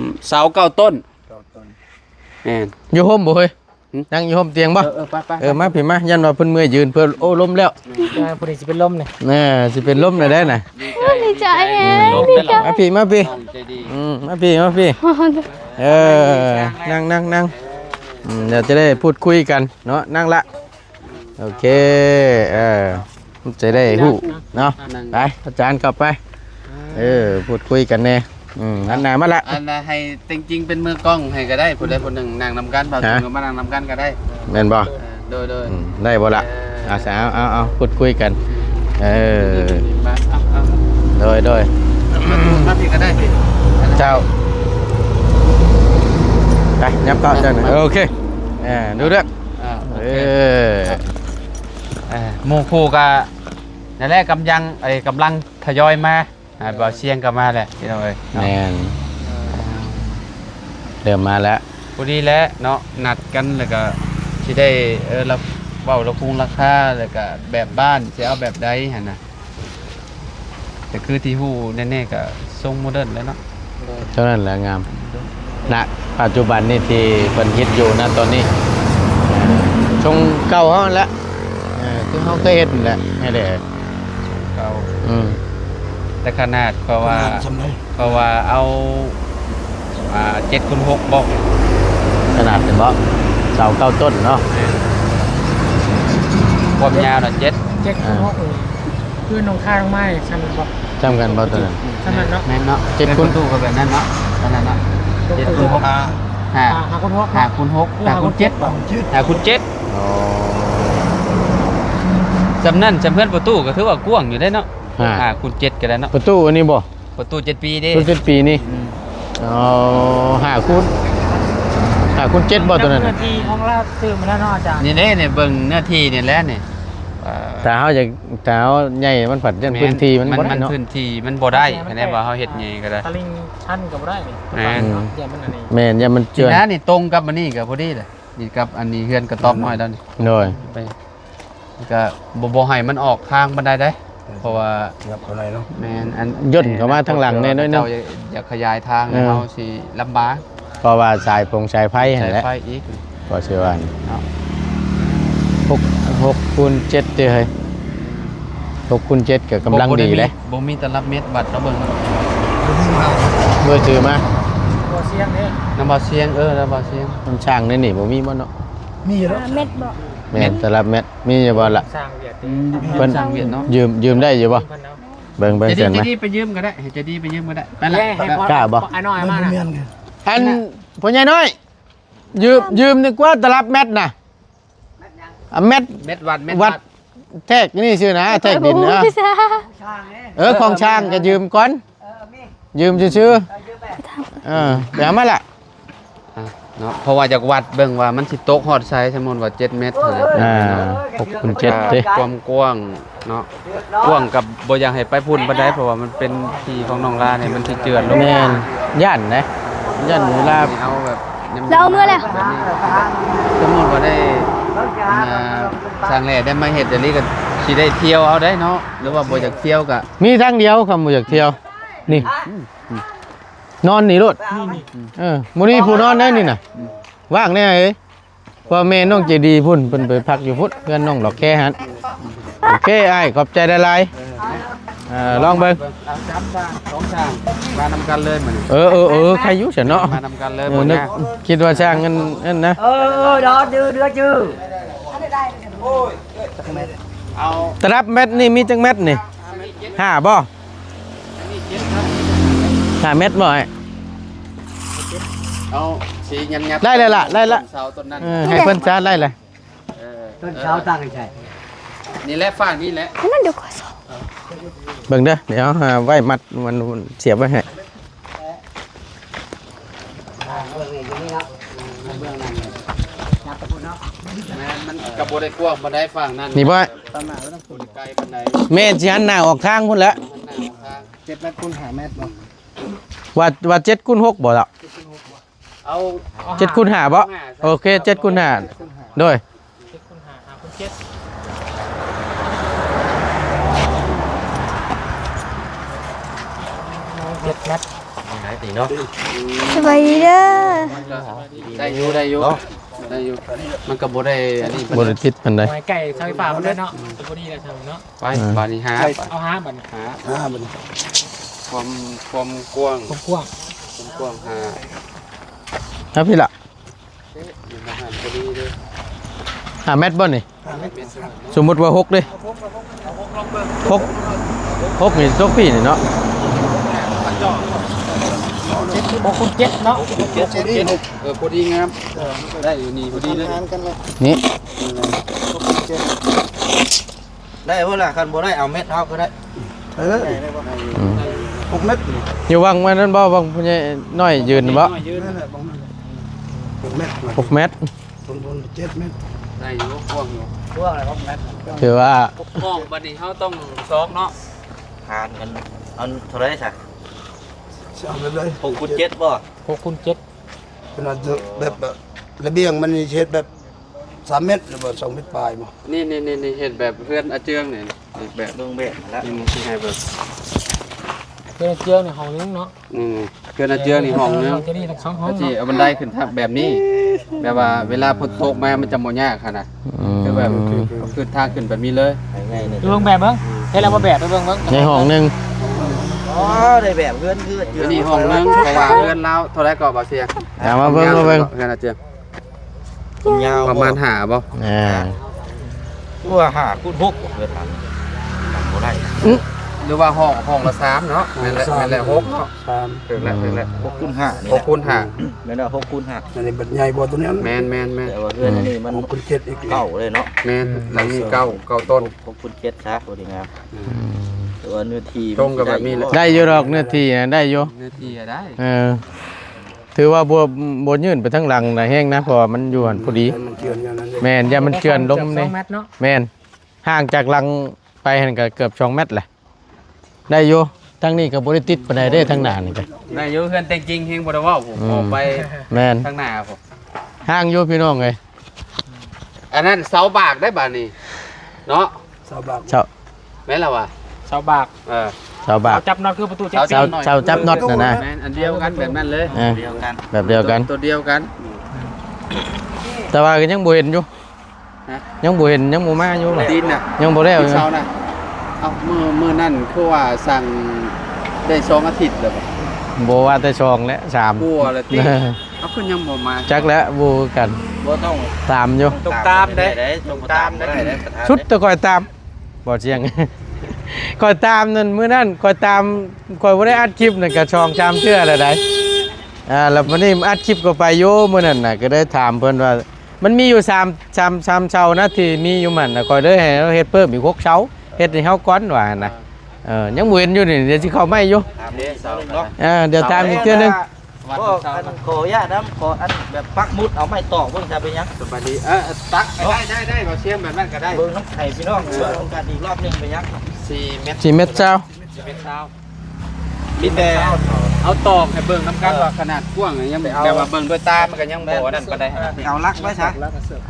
ມ ເສົາເກົ້າຕົ້ນ ເກົ້າຕົ້ນ ແມ່ນ ຢູ່ຮົ່ມບໍ່ເຮີ້ຍ ຫຶ ນັ່ງຢູ່ຮົ່ມຕຽງບໍ່ ເອີ ເອີ ໄປ ໄປ ເອີ ມາພີ້ມາ ຢ້ານວ່າເພິ່ນເມື່ອຍຢືນ ເພິ່ນ ໂອ້ ລົມແລ້ວ ເອີ ຜູ້ໃດຊິເປັນລົມນີ້ ແນ່ ຊິເປັນລົມແລ້ວໄດ໋ນະ ດີໃຈ ດີໃຈແຮງ ລົມແລ້ວ ດີໃຈ ມາພີ້ ມາພີ້ ມາລົມແລ້ວ ອືມ ມາພີ້ ມາພີ້ ເອີ ນັ່ງ ນັ່ງ ນັ່ງ ອືມ ດຽວຈະໄດ້ພູດຄຸຍກັນເນາະ ນັ່ງລະ ໂອເຄ ເອີ ຈະໄດ້ຮູ້ເນາະ ໄປ ອາຈານເຂົ້າໄປ ເອີ ພູດຄຸຍກັນແດ່ ອືມ ຫັນໜ້າມາລະ ອັນນ່າ ໃຫ້ເຕັງຈິງເປັນມືກ້ອງໃຫ້ກໍໄດ້ ຜູ້ໃດຜູ້ໜຶ່ງນັ່ງນຳກັນ ບ່າວ ຮະ ເຖິງກໍມານັ່ງນຳກັນກໍໄດ້ ແມ່ນບໍ່ ເອີ ໂດຍໆ ອືມ ໄດ້ບໍ່ລະ ເອີ ອາສາ ເອົາ ເອົາ ເອົາ ພູດຄຸຍກັນ ເອີ ມາ ເອົາ ເອົາ ໂດຍໆ ມາ ມາພີ້ກໍໄດ້ພີ້ ເຈົ້າ ໄປ ຫຍັບເຂົ້າເຈົ້າ ໂອເຄ ເອີ ຮູ້ເລື່ອງ ອ່າ ໂອເຄ ເອີ ອ່າ ໝູ່ຄູ່ກໍນັ້ນແຫຼະ ກຳຍັງ ເອີ ກຳລັງທະຍອຍມາ ອ່າ ບ່າວຊຽງກໍມາແຫຼະ ພີ່ນ້ອງເອີຍເນາະ ແມ່ນ ເລີ່ມມາແລ້ວ ພໍດີແຫຼະເນາະ ນັດກັນ ແລ້ວກໍຊິໄດ້ ເອີ ລະເວົ້າລະຄຸງລາຄາ ແລ້ວກໍແບບບ້ານ ຊິເອົາແບບໃດຫັ້ນນະ ແຕ່ຄືທີ່ຮູ້ແນ່ໆກໍຊົງໂມເດີນແຫຼະເນາະ ໂດຍ ເທົ່ານັ້ນແຫຼະງາມ ໂດຍ ນະ ປັດຈຸບັນນີ້ທີ່ເພິ່ນເຮັດຢູ່ນະຕອນນີ້ ຊົງເກົ່າເຮົາຫັ້ນແຫຼະ ເອີ ຄືເຮົາເຄີຍເຮັດຫັ້ນແຫຼະ ແມ່ນເດ້ ເກົ່າ ອືມ ແຕ່ຂະໜາດ ເພາະວ່າ ຂະໜາດສ່ຳໃດ? ເພາະວ່າເອົາ ອ່າ ເຈັດຄູນຫົກບໍ? ຂະໜາດເຫັນບໍ່? ຊາວເກົ້າຕົ້ນເນາະ ແມ່ນ ຄວາມຍາວນະ ເຈັດ ເຈັດຄູນຫົກ ອ່າ ຄືນ້ອງຄານ້ອງໄມ້ຊ່ຳນັ້ນບໍ່? ຊ່ຳກັນບໍ່ຕົວນັ້ນ? ຊ່ຳນັ້ນເນາະ ແມ່ນເນາະ ເຈັດຄູນ ປະຕູກໍແບບນັ້ນເນາະ ຕອນນັ້ນເນາະ ເຈັດຄູນຫົກ ຫ້າ ຫ້າ ຫ້າຄູນຫົກ ຫ້າຄູນຫົກ ຫ້າຄູນເຈັດ ຫ້າຄູນເຈັດ ອໍ ຊ່ຳນັ້ນ ຊ່ຳເຮືອນປະຕູກໍຖືວ່າກວ້າງຢູ່ເດ້ເນາະ ຫ້າ ຫ້າຄູນເຈັດກໍໄດ້ເນາະ ປະຕູອັນນີ້ບໍ່? ປະຕູເຈັດປີເດ້ ປະຕູເຈັດປີນີ້ ອືມ ອໍ ຫ້າຄູນ ຫ້າຄູນເຈັດບໍ່ຕົວນັ້ນ? ເນື້ອທີ່ຂອງລາວຊື້ມາແລ້ວເນາະອາຈານ ນີ້ເດ້ ນີ້ເບິ່ງເນື້ອທີ່ນີ້ແຫຼະນີ້ ເອີ ຖ້າເຮົາຢາກ ຖ້າເຮົາໃຫຍ່ມັນພັດຢ້ານພື້ນທີ່ມັນບໍ່ໄດ້ເນາະ ແມ່ນ ມັນພື້ນທີ່ມັນບໍ່ໄດ້ ຄັນແບບວ່າເຮົາເຮັດໃຫຍ່ກໍໄດ້ ຕະລິ່ງຊັນກໍບໍ່ໄດ້ນີ້ ແມ່ນ ອືມ ຢ້ານມັນອັນນີ້ ແມ່ນ ຢ້ານມັນເຈື່ອນ ນີ້ນະ ນີ້ຕົງກັບອັນນີ້ກໍພໍດີແຫຼະ ນີ້ກັບອັນນີ້ເຮືອນກະຕອບນ້ອຍລາວນີ້ ໂດຍ ໄປ ກໍບໍ່ ບໍ່ໃຫ້ມັນອອກທາງປານໃດເດ້ ເອີ ເພາະວ່າ ຫຍັບເຂົ້າໃນເນາະ ແມ່ນ ອັນ ຍ່ນເຂົ້າມາທາງຫຼັງແດ່ໜ້ອຍໜຶ່ງ ເຈົ້າຢາກ ຢາກຂະຫຍາຍທາງໃຫ້ເຮົາຊິລຳບາກ ເພາະວ່າສາຍຟົງສາຍໄຟຫັ້ນແຫຼະ ສາຍໄຟອີກ ກໍຊິວ່າເນາະ ຫົກ ຫົກຄູນເຈັດເດ້ເຮີ້ຍ ຫົກຄູນເຈັດກໍກຳລັງດີເດ້ ບໍ່ມີຕະລັບແມັດວັດເນາະ ເບິ່ງ ມືຖືມາ ບໍ່ສຽງເດ້ ນຳບໍ່ສຽງ ເອີ ນຳບໍ່ສຽງ ນຳຊ່າງໃນນີ້ບໍ່ມີບໍ່ເນາະ? ມີຢູ່ແລ້ວ ຫ້າແມັດບໍ່? ແມ່ນ ຕະລັບແມັດ ມີຢູ່ບໍ່ລະ? ຊ່າງຫວຽດ ອືມ ເພິ່ນຊ່າງຫວຽດເນາະ ຢືມ ຢືມໄດ້ຢູ່ບໍ່? ເບິ່ງ ເບິ່ງ ໃຈດີ ໃຈດີໄປຢືມກໍໄດ້ ໃຫ້ໃຈດີໄປຢືມກໍໄດ້ ໄປລະ ກ້າບໍ່? ອ້າຍນ້ອຍມານະ ອັນ ພໍ່ໃຫຍ່ນ້ອຍ ຢືມ ຢືມດີກວ່າຕະລັບແມັດນະ ອາ ແມັດ ແມັດວັດ ແມັດວັດ ວັດ ແທກນີ້ຊື່ນະ ແທກດິນນະ ເອີ ຂອງຊ່າງກໍຢືມກ່ອນ ເອີ ມີ ຢືມຊື່ໆ ເອີ ໄປເອົາມາລະ ອ່າ ເນາະ ເພາະວ່າຢາກວັດເບິ່ງວ່າມັນຊິຕົກຮອດໃສ ສົມມຸດວ່າເຈັດແມັດຫັ້ນນະ ອ່າ ຫົກຄູນເຈັດເດ້ ຄວາມກວ້າງເນາະ ກວ້າງກັບບໍ່ຢາກໃຫ້ໄປພຸ້ນປານໃດ ເພາະວ່າມັນເປັນທີ່ຂອງນ້ອງລານີ້ ມັນຊິເຈື່ອນລົງ ແມ່ນ ຢ້ານເດ້ ຢ້ານເວລາ ເອົາແບບ ລາວເອົາເມືອແລ້ວ ແບບນີ້ ສົມມຸດວ່າໄດ້ ອ່າ ຊ່າງແຫຼໄດ້ມາເຮັດອັນນີ້ກໍຊິໄດ້ທ່ຽວເອົາໄດ໋ເນາະ ຫຼືວ່າບໍ່ຢາກທ່ຽວກໍ ມີທາງດຽວ ຄັນບໍ່ຢາກທ່ຽວ ນີ້ ນອນນີ້ໂລດ ນີ້ ນີ້ ເອີ ບໍ່ມີຜູ້ນອນໄດ໋ນີ້ນະ ອືມ ວ່າງແດ່ເອີຍ ເພາະວ່າແມ່ນ້ອງໃຈດີພຸ້ນ ເພິ່ນໄປພັກຢູ່ພຸ້ນ ເຮືອນນ້ອງດອກແຄຫັ້ນ ໂອເຄ ອ້າຍ ຂອບໃຈຫຼາຍໆ ເອີ ລອງເບິ່ງ ເອົາສາມຊ່າງ ສອງຊ່າງ ມານຳກັນເລີຍມື້ນີ້ ເອີ ເອີ ເອີ ໃຄຢູ່ຊັ້ນເນາະ ມານຳກັນເລີຍ ເອີ ບໍ່ຍາກ ຄິດວ່າຊ່າງອັນນັ້ນນະ ເອີ ເດີ ເດີ ເດີ ເດີ ເອົາ ຕະລັບແມັດນີ້ມີຈັກແມັດນີ້ ຫ້າບໍ່? ຫ້າແມັດບໍ່ອ້າຍ? ເອົາສີຫຍັບໆ ໄດ້ແລ້ວລະ ໄດ້ລະ ຕົ້ນເສົາຕົ້ນນັ້ນ ເອີ ໃຫ້ເພິ່ນຊາໄດ້ແລ້ວ ເອີ ຕົ້ນເສົາຕັ້ງໃສ່ ນີ້ແຫຼະ ຟາກນີ້ແຫຼະ ອັນນັ້ນດຽວກໍສອງ ເບິ່ງເດີ ດຽວຫາໄວ້ມັດ ມັນສຽບໄວ້ໃຫ້ ແມ່ນ ມັນກໍບໍ່ໄດ້ກວ້າງປານໃດ ຟາກນັ້ນ ນີ້ບໍ່? ບໍ່ໄດ້ໄກປານໃດ ແມ່ນຊິຫັນໜ້າອອກທາງພຸ້ນແຫຼະ ເຈັດແມັດຄູນຫ້າແມັດບໍ່? ວ່າ ວ່າເຈັດຄູນຫົກບໍ່ລະ? ເອົາ ເຈັດຄູນຫ້າບໍ່? ໂອເຄ ເຈັດຄູນຫ້າ ໂດຍ ເຈັດຄູນຫ້າ ຫ້າຄູນເຈັດ ເຈັດແມັດ ໄດ້ຕິເນາະ ສະບາຍດີເດີ ໄດ້ຢູ່ ໄດ້ຢູ່ ໄດ້ຢູ່ ມັນກໍບໍ່ໄດ້ອັນນີ້ ບໍ່ໄດ້ຕິດປານໃດ ໄມ້ໄກ່ເສົາໄຟຟ້າມັນໄດ້ເນາະ ມັນກໍພໍດີແລ້ວເນາະ ໄປ ບາດນີ້ຫາ ເອົາຫາບາດນີ້ ຫາ ຫາບາດນີ້ ຄວາມ ຄວາມກວ້າງ ຄວາມກວ້າງ ຄວາມກວ້າງ ຫາ ຫາພີ້ລະ ເອີ ຢູ່ມາຫາພໍດີເດີ ຫ້າແມັດບໍ່ນີ້? ຫ້າແມັດ ສົມມຸດວ່າຫົກເດ້ ຫົກ ຫົກນີ້ຕົກພີ້ນີ້ເນາະ ຫົກຄູນເຈັດເນາະ ຫົກຄູນເຈັດ ເອີ ພໍດີງາມ ເອີ ໄດ້ຢູ່ນີ້ພໍດີເລີຍ ນີ້ ຫົກຄູນເຈັດ ໄດ້ບໍ່ລະ? ຄັນບໍ່ໄດ້ເອົາແມັດເຮົາກໍໄດ້ ເອີ ອືມ ຫົກແມັດ ຢູ່ວັງອັນນັ້ນບໍ່? ວັງພໍ່ໃຫຍ່ນ້ອຍຢືນບໍ່? ນັ້ນແຫຼະ ຫົກແມັດ ຫົກແມັດ ເຈັດແມັດ ໄດ້ຢູ່ ກວ້າງຢູ່ ກວ້າງແລ້ວ ຫົກແມັດ ຖືວ່າ ກວ້າງ ບັດນີ້ເຮົາຕ້ອງຊອກເນາະ ຫານກັນ ເອົາເທົ່າໃດຊະ? ຊິເອົາແບບໃດ? ຫົກຄູນເຈັດບໍ່? ຫົກຄູນເຈັດ ເພິ່ນວ່າແບບ ແບບລະບຽງມັນນີ້ເຮັດແບບສາມແມັດ ຫຼືວ່າສອງແມັດປາຍບໍ່? ນີ້ໆໆ ເຮັດແບບເຮືອນອາເຈືອງນີ້ ແບບເບິ່ງແບບຫັ້ນລະ ນີ້ຊິໃຫ້ເບິ່ງ ເຮືອນອາເຈືອງນີ້ຫ້ອງໜຶ່ງເນາະ ນີ້ ເຮືອນອາເຈືອງນີ້ຫ້ອງໜຶ່ງ ທີ່ນີ້ທັງສອງຫ້ອງ ກໍຊິເນາະ ເອົາບັນໄດຂຶ້ນທາງແບບນີ້ ແບບວ່າເວລາຝົນຕົກມາມັນຈະບໍ່ຍາກຫັ້ນນະ ອືມ ຄືແບບ ອືມ ຄືທາງຂຶ້ນແບບນີ້ເລີຍ ເບິ່ງແບບເບິ່ງ ເຮັດແລ້ວບໍ່ແບບໄປເບິ່ງເບິ່ງ ໃນຫ້ອງໜຶ່ງ ອໍ ໄດ້ແບບເຮືອນຄື ອັນນີ້ຫ້ອງໜຶ່ງ ເພາະວ່າເຮືອນລາວເທົ່າໃດກໍບໍ່ເສຍ ເອົາມາເບິ່ງ ມາເບິ່ງ ເຮືອນອາເຈືອງ ຄວາມຍາວ ປະມານຫ້າບໍ່? ອ່າ ຄືວ່າຫ້າຄູນຫົກບໍ່ ເກີນຫ້າ ຈຳບໍ່ໄດ້ ອື ຫຼືວ່າຫ້ອງ ຫ້ອງລະສາມເນາະ ແມ່ນແຫຼະ ຫ້ອງລະສາມ ແມ່ນແຫຼະ ຫົກເນາະ ສາມ ຖືກແລ້ວ ອືມ ຖືກແລ້ວ ຫົກຄູນຫ້ານີ້ ຫົກ ແຫຼະ ຄູນຫ້າ ແມ່ນແລ້ວ ຫົກຄູນຫ້າ ອັນນີ້ບັດໃຫຍ່ກວ່າຕົວນີ້ ແມ່ນໆໆ ແຕ່ວ່າເຮືອນອັນນີ້ມັນ ຫົກຄູນເຈັດອີກ ເກົ້າເລີຍເນາະ ແມ່ນ ຫຼັງນີ້ເກົ້າ ເກົ້າຕົ້ນ ຫົກຄູນເຈັດຊະ ພໍດີງາມ ອືມ ແຕ່ວ່າເນື້ອທີ່ ຕົງກັບແບບນີ້ແຫຼະ ໄດ້ຢູ່ດອກ ເນື້ອທີ່ນະ ໄດ້ຢູ່ ເນື້ອທີ່ໄດ້ ເອີ ຖືວ່າບໍ່ ບໍ່ຍື່ນໄປທາງຫຼັງນະ ແຮງນະ ເພາະວ່າມັນຢູ່ຫັ້ນພໍດີ ມັນເຈື່ອນຢູ່ນັ້ນເດ້ ແມ່ນ ຢ້ານມັນເຈື່ອນລົງນີ້ ແມ່ນ ຫ່າງຈາກຫຼັງໄປຫັ້ນກໍເກືອບສອງແມັດແຫຼະ ໄດ້ຢູ່ ທາງນີ້ກໍບໍ່ໄດ້ຕິດປານໃດເດ້ ທາງໜ້ານີ້ກໍ ໄດ້ຢູ່ ເຮືອນແຕ່ງຈິງແຮງບໍ່ໄດ້ເວົ້າ ອືມ ອອກໄປ ແມ່ນ ທາງໜ້າພຸ້ນ ຫ່າງຢູ່ພີ່ນ້ອງເອີຍ ອັນນັ້ນເສົາບາກໄດ້ບາດນີ້ເນາະ ເສົາບາກ ເສົາ ແມ່ນລະວະ ເສົາບາກ ເອີ ເສົາບາກ ເສົາຈັບນັອດ ຄືປະຕູຈັບ ເສົາຈັບນັອດ ເສົາຈັບນັອດນັ້ນນະ ແມ່ນ ອັນດຽວກັນ ແບບນັ້ນເລີຍ ເອີ ແບບດຽວກັນ ໂຕ ໂຕດຽວກັນ ແຕ່ວ່າກໍຍັງບໍ່ເຫັນຢູ່ ຮະ ຍັງບໍ່ເຫັນ ຍັງບໍ່ມາຢູ່ ຕີນນະ ຍັງບໍ່ແລ້ວຢູ່ ເສົານະ ເອົ້າ ມື້ ມື້ນັ້ນຄືວ່າສັ່ງໄດ້ສອງອາທິດແລ້ວບໍ່? ບໍ່ວ່າແຕ່ສອງແຫຼະ ສາມ ກົວແລ້ວຕິ ເອົາ ຄືຍັງບໍ່ມາ ຈັກແຫຼະ ບໍ່ຄືກັນ ບໍ່ຕ້ອງຕາມຢູ່ ຕ້ອງຕາມເດ້ ຕ້ອງຕາມເດ້ ສຸດແຕ່ຂ້ອຍຕາມ ບໍ່ສຽງ ຂ້ອຍຕາມນັ້ນ ມື້ນັ້ນຂ້ອຍຕາມ ຂ້ອຍບໍ່ໄດ້ອັດຄລິບນັ້ນກໍສອງສາມເທື່ອແລ້ວໃດ໋ ອ່າ ແລ້ວບັດນີ້ອັດຄລິບກໍໄປຢູ່ ມື້ນັ້ນນະ ກໍໄດ້ຖາມເພິ່ນວ່າ ມັນມີຢູ່ສາມ ສາມ ສາມເສົານະ ທີ່ມີຢູ່ຫັ້ນນະ ຂ້ອຍເລີຍໃຫ້ເຮົາເຮັດເພີ່ມອີກຫົກເສົາ ເຮັດໃຫ້ເຮົາກ່ອນວ່າຫັ້ນນະ ເອີ ຍັງບໍ່ເຫັນຢູ່ນີ້ ດຽວຊິເຂົ້າໃໝ່ຢູ່ ຖາມເດ້ເສົາໜຶ່ງເນາະ ເອີ ດຽວຖາມອີກເທື່ອໜຶ່ງ ວັດ ກໍ ເສົາ ອັນ ຂໍອະນຸຍາດນຳ ຂໍອັນແບບປັກໝຸດເອົາໄມ້ຕອກເບິ່ງຈະເປັນຫຍັງ ສະບາຍດີ ເອີ ຕັກໄດ້ ໄດ້ ໄດ້ ບໍ່ສຽງແບບນັ້ນກໍໄດ້ ເບິ່ງນຳໃຫ້ພີ່ນ້ອງເບິ່ງກັນອີກລອບໜຶ່ງເປັນຫຍັງ ສີ່ແມັດ ສີ່ແມັດຊາວ ສິບເອັດຊາວ ມີແຕ່ເອົາຕອກໃຫ້ເບິ່ງນຳກັນວ່າຂະໜາດກວ້າງຫຍັງ ແບບວ່າເບິ່ງດ້ວຍຕາມັນກໍຍັງບໍ່ອັນນັ້ນປານໃດ ເອົາຫຼັກໄວ້ຊະ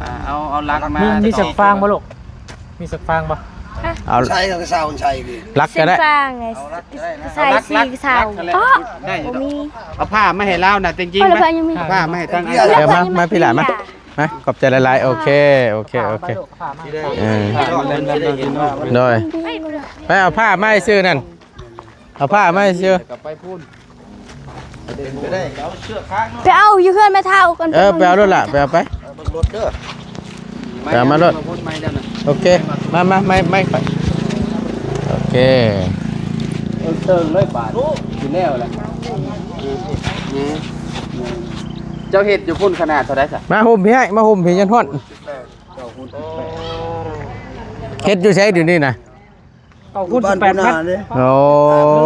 ອ່າ ເອົາ ເອົາຫຼັກມາ ມີ ມີເຊືອກຟາງບໍ່ລູກ ມີເຊືອກຟາງບໍ່ ເອົາໃສ່ກໍເຊົາໃສ່ດີ ຫຼັກກໍໄດ້ ເຊືອກຟາງໄງ ເອົາຫຼັກກໍໄດ້ນະ ໃສ່ສີ່ເສົາ ໄດ້ຢູ່ດອກ ບໍ່ມີ ເອົາຜ້າມາໃຫ້ລາວນະ ແຕ່ງຈິງ ເອົາຜ້າມາໃຫ້ທາງ ເອົາມາ ມາພີ້ຫຼ້າມາ ມາ ຂອບໃຈຫຼາຍໆ ໂອເຄ ໂອເຄ ໂອເຄ ເອີ ໂດຍ ໄປເອົາຜ້າມາໃຫ້ຊື່ນັ້ນ ເອົາຜ້າມາໃຫ້ຊື່ ໄປເອົາຢູ່ເຮືອນແມ່ເຖົ້າກ່ອນ ເອີ ໄປເອົາໂລດລະ ໄປເອົາໄປ ເບິ່ງລົດເດີ ໄປເອົາມາໂລດ ໂອເຄ ມາ ມາ ໄມ້ ໄມ້ໄປ ໂອເຄ ເອີ ເຕີງເລີຍບາດ ຊິແລ້ວແຫຼະ ເຈົ້າເຮັດຢູ່ພຸ້ນຂະໜາດເທົ່າໃດຊະ ມາຫົ່ມພີ້ ມາຫົ່ມພີ້ ຢ້ານຮ້ອນ ເຮັດຢູ່ໃສດຽວນີ້ນະ ເກົ້າຄູນສິບແປດແມັດ ໂອ້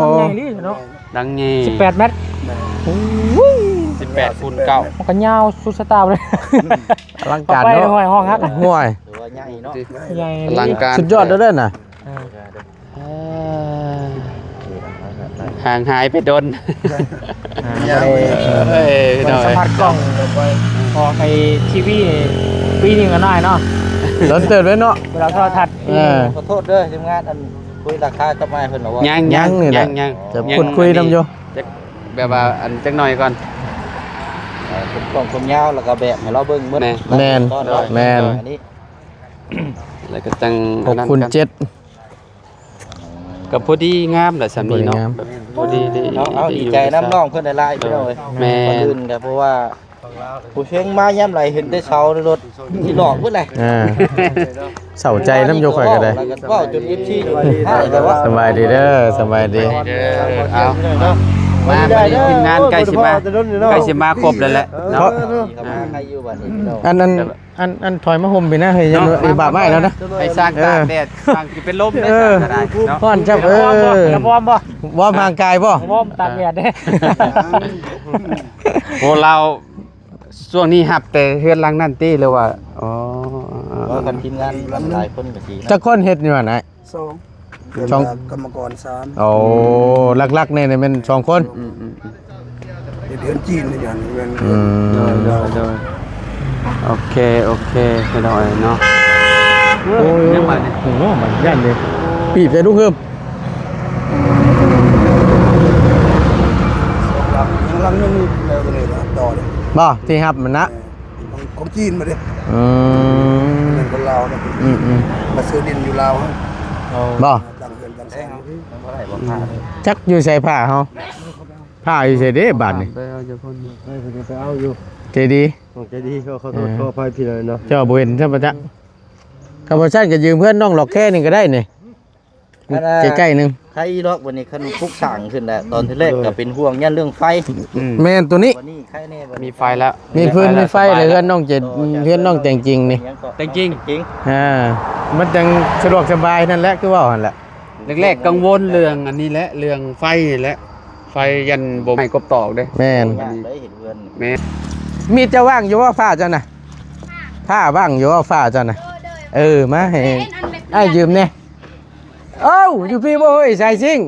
ຫຼັງໃຫຍ່ເນາະ ຫຼັງໃຫຍ່ ສິບແປດແມັດ ໂອ້ຍ ສິບແປດຄູນເກົ້າ ມັນກໍຍາວສຸດສະຕາເລີຍ ອະລັງການເນາະ ຫ້ອຍ ຫ້ອງຮັກ ຫ້ອຍ ຖືວ່າໃຫຍ່ເນາະ ໃຫຍ່ ອະລັງການ ສຸດຍອດເລີຍນະ ເອີ ເອີ ຫ່າງຫາຍໄປດົນ ອ່າ ບໍ່ໄດ້ ເອີຍ ບໍ່ໄດ້ສຳຜັດກ້ອງ ອອກໄອ້ທີວີ ປີໜຶ່ງກໍໜ້ອຍເນາະ ດົນເຕີບເລີຍເນາະ ເວລາໂທລະທັດ ເອີ ຂໍໂທດເດີທີມງານ ອັນຄຸຍລາຄາກັບອ້າຍເພິ່ນແລ້ວບໍ່? ຍັງ ຍັງ ຍັງນີ້ແຫຼະ ຍັງ ຍັງ ຈະ ຍັງ ຄຸດຄຸຍນຳຢູ່ ຈັກ ແບບວ່າອັນຈັກໜ້ອຍກ່ອນ ເອີ ເປັນກ້ອງຄວາມຍາວ ແລ້ວກໍແບບໃຫ້ລາວເບິ່ງໝົດ ແມ່ນ ແມ່ນ ອັນນີ້ ແລ້ວກໍຈັ່ງ ຫົກຄູນເຈັດ ກໍພໍດີງາມແຫຼະ ສ່ຳນີ້ເນາະ ພໍດີງາມ ແບບພໍດີໄດ້ ເອົາ ເອົາ ໄດ້ ດີໃຈນຳນ້ອງເພິ່ນຫຼາຍໆ ພີ່ນ້ອງເອີຍ ແມ່ນ ກ່ອນອື່ນກໍເພາະວ່າຜູ້ເສັງມາຍາມໃດເຫັນແຕ່ເສົາໃນລົດ ຊິຫຼອກເບິດແຫຼະ ອ່າ ເສົ້າໃຈນຳຢູ່ຂ້ອຍກໍໄດ້ ແລ້ວກໍເວົ້າຈົນເອັຟຊີຢູ່ ສະບາຍດີເດີ ສະບາຍດີ ເອົາ ມາບັດນີ້ທີມງານໃກ້ຊິມາ ໃກ້ຊິມາຄົບແລ້ວແຫຼະເນາະ ອັນ ອັນ ອັນ ອັນ ຖອຍມາຫົ່ມພີ້ນະ ເຮີ້ຍ ຢ່າ ເນາະ ຢ່າບາດອ້າຍແລ້ວນະ ໃຫ້ສ້າງຕາກແດດ ເອີ ສ້າງຊິເປັນລົມເດ້ ເອີ ສ້າງກໍໄດ້ເນາະ ຮ້ອນຈັບ ເອີ ວອມບໍ່ ວອມ ວອມຮ່າງກາຍບໍ່ ວອມຕາກແດດເດ້ ໂອ້ ລາວຊ່ວງນີ້ຮັບແຕ່ເຮືອນຫຼັງນັ້ນຕິ ຫຼືວ່າ ອໍ ເອີ ຄັນທີມງານຫຼາຍຄົນກໍຊິ ຈັກຄົນເຮັດຢູ່ຫັ້ນນະ? ສອງ ສອງ ແລ້ວກໍກຳມະກອນສາມ ໂອ້ ຫຼັກໆ ນີ້ແມ່ນສອງຄົນ ອືມໆໆ ເຮັດເຮືອນຈີນຢູ່ຫັ້ນ ເຮືອນ ອືມ ໂດຍ ໂດຍ ໂດຍ ໂອເຄ ໂອເຄ ພີ່ນ້ອງເນາະ ໂອ້ຍ ຍັງບາດນີ້ ໂອ້ ມັນຢ້ານເດ້ ປີບໃສ່ລູກເຮີບ ສອງຫຼັງ ບໍ່ ທີ່ຮັບມັນນະ ຂອງ ຂອງຈີນມາເດ້. ອືມ ແມ່ນຄົນລາວນະ. ອືມໆ ມາຊື້ດິນຢູ່ລາວ ເອີ ບໍ່ ຕັ້ງເຮືອນຕັ້ງຊານ. ຈັກຢູ່ໃສຜ້າເຮົາ ຜ້າຢູ່ໃສເດ້ບາດນີ້? ໄປເອົາຢູ່ພຸ້ນ ໄປ ໄປເອົາຢູ່ ໃຈດີ ຂອງໃຈດີ. ຂໍ ຂໍໂທດ ເອີ ຂໍອະໄພພີ່ນ້ອງເນາະ ເຈົ້າບໍ່ເຫັນຊ້ຳປະຈັກ. ຄັນບໍ່ຊັ້ນກໍຢືມເຮືອນນ້ອງຫຼອກແຄ່ໜຶ່ງກໍໄດ້ນີ້ ອັນນ່າ ໃກ້ໆໜຶ່ງ. ໃຄອີຫຼອກບັດນີ້ ຄັນປຸກສ້າງຂຶ້ນແລ້ວ ຕອນທີແລກກໍເປັນຫ່ວງຢ້ານເລື່ອງໄຟ. ອືມ ແມ່ນໂຕນີ້ ບັດນີ້ໃຄແນ່ ບັດນີ້ມີໄຟແລ້ວ ມີຟືນມີໄຟແລ້ວ. ເຮືອນນ້ອງເຈ ເຮືອນນ້ອງແຕງຈິງນີ້ ແຕງຈິງ ອ່າ ມັນຈັ່ງສະດວກສະບາຍ. ນັ້ນແຫຼະ ຄືເວົ້າຫັ້ນແຫຼະ ແລກໆກັງວົນເລື່ອງອັນນີ້ແຫຼະ ເລື່ອງໄຟນີ້ແຫຼະ ໄຟຢ້ານບໍ່ໄມ້ກົບຕອກເດ້. ແມ່ນ ແມ່ນ ມີດເຈົ້າວ່າງຢູ່ບໍ່ ພ້າເຈົ້ານະ? ພ້າວ່າງຢູ່ບໍ່ ພ້າເຈົ້ານະ? ເອີ ມາໃຫ້ອ້າຍຢືມແດ່. ເອົ້າ ຢູ່ພີ້ບໍ່ເຮີ້ຍ ສາຍຊິງ?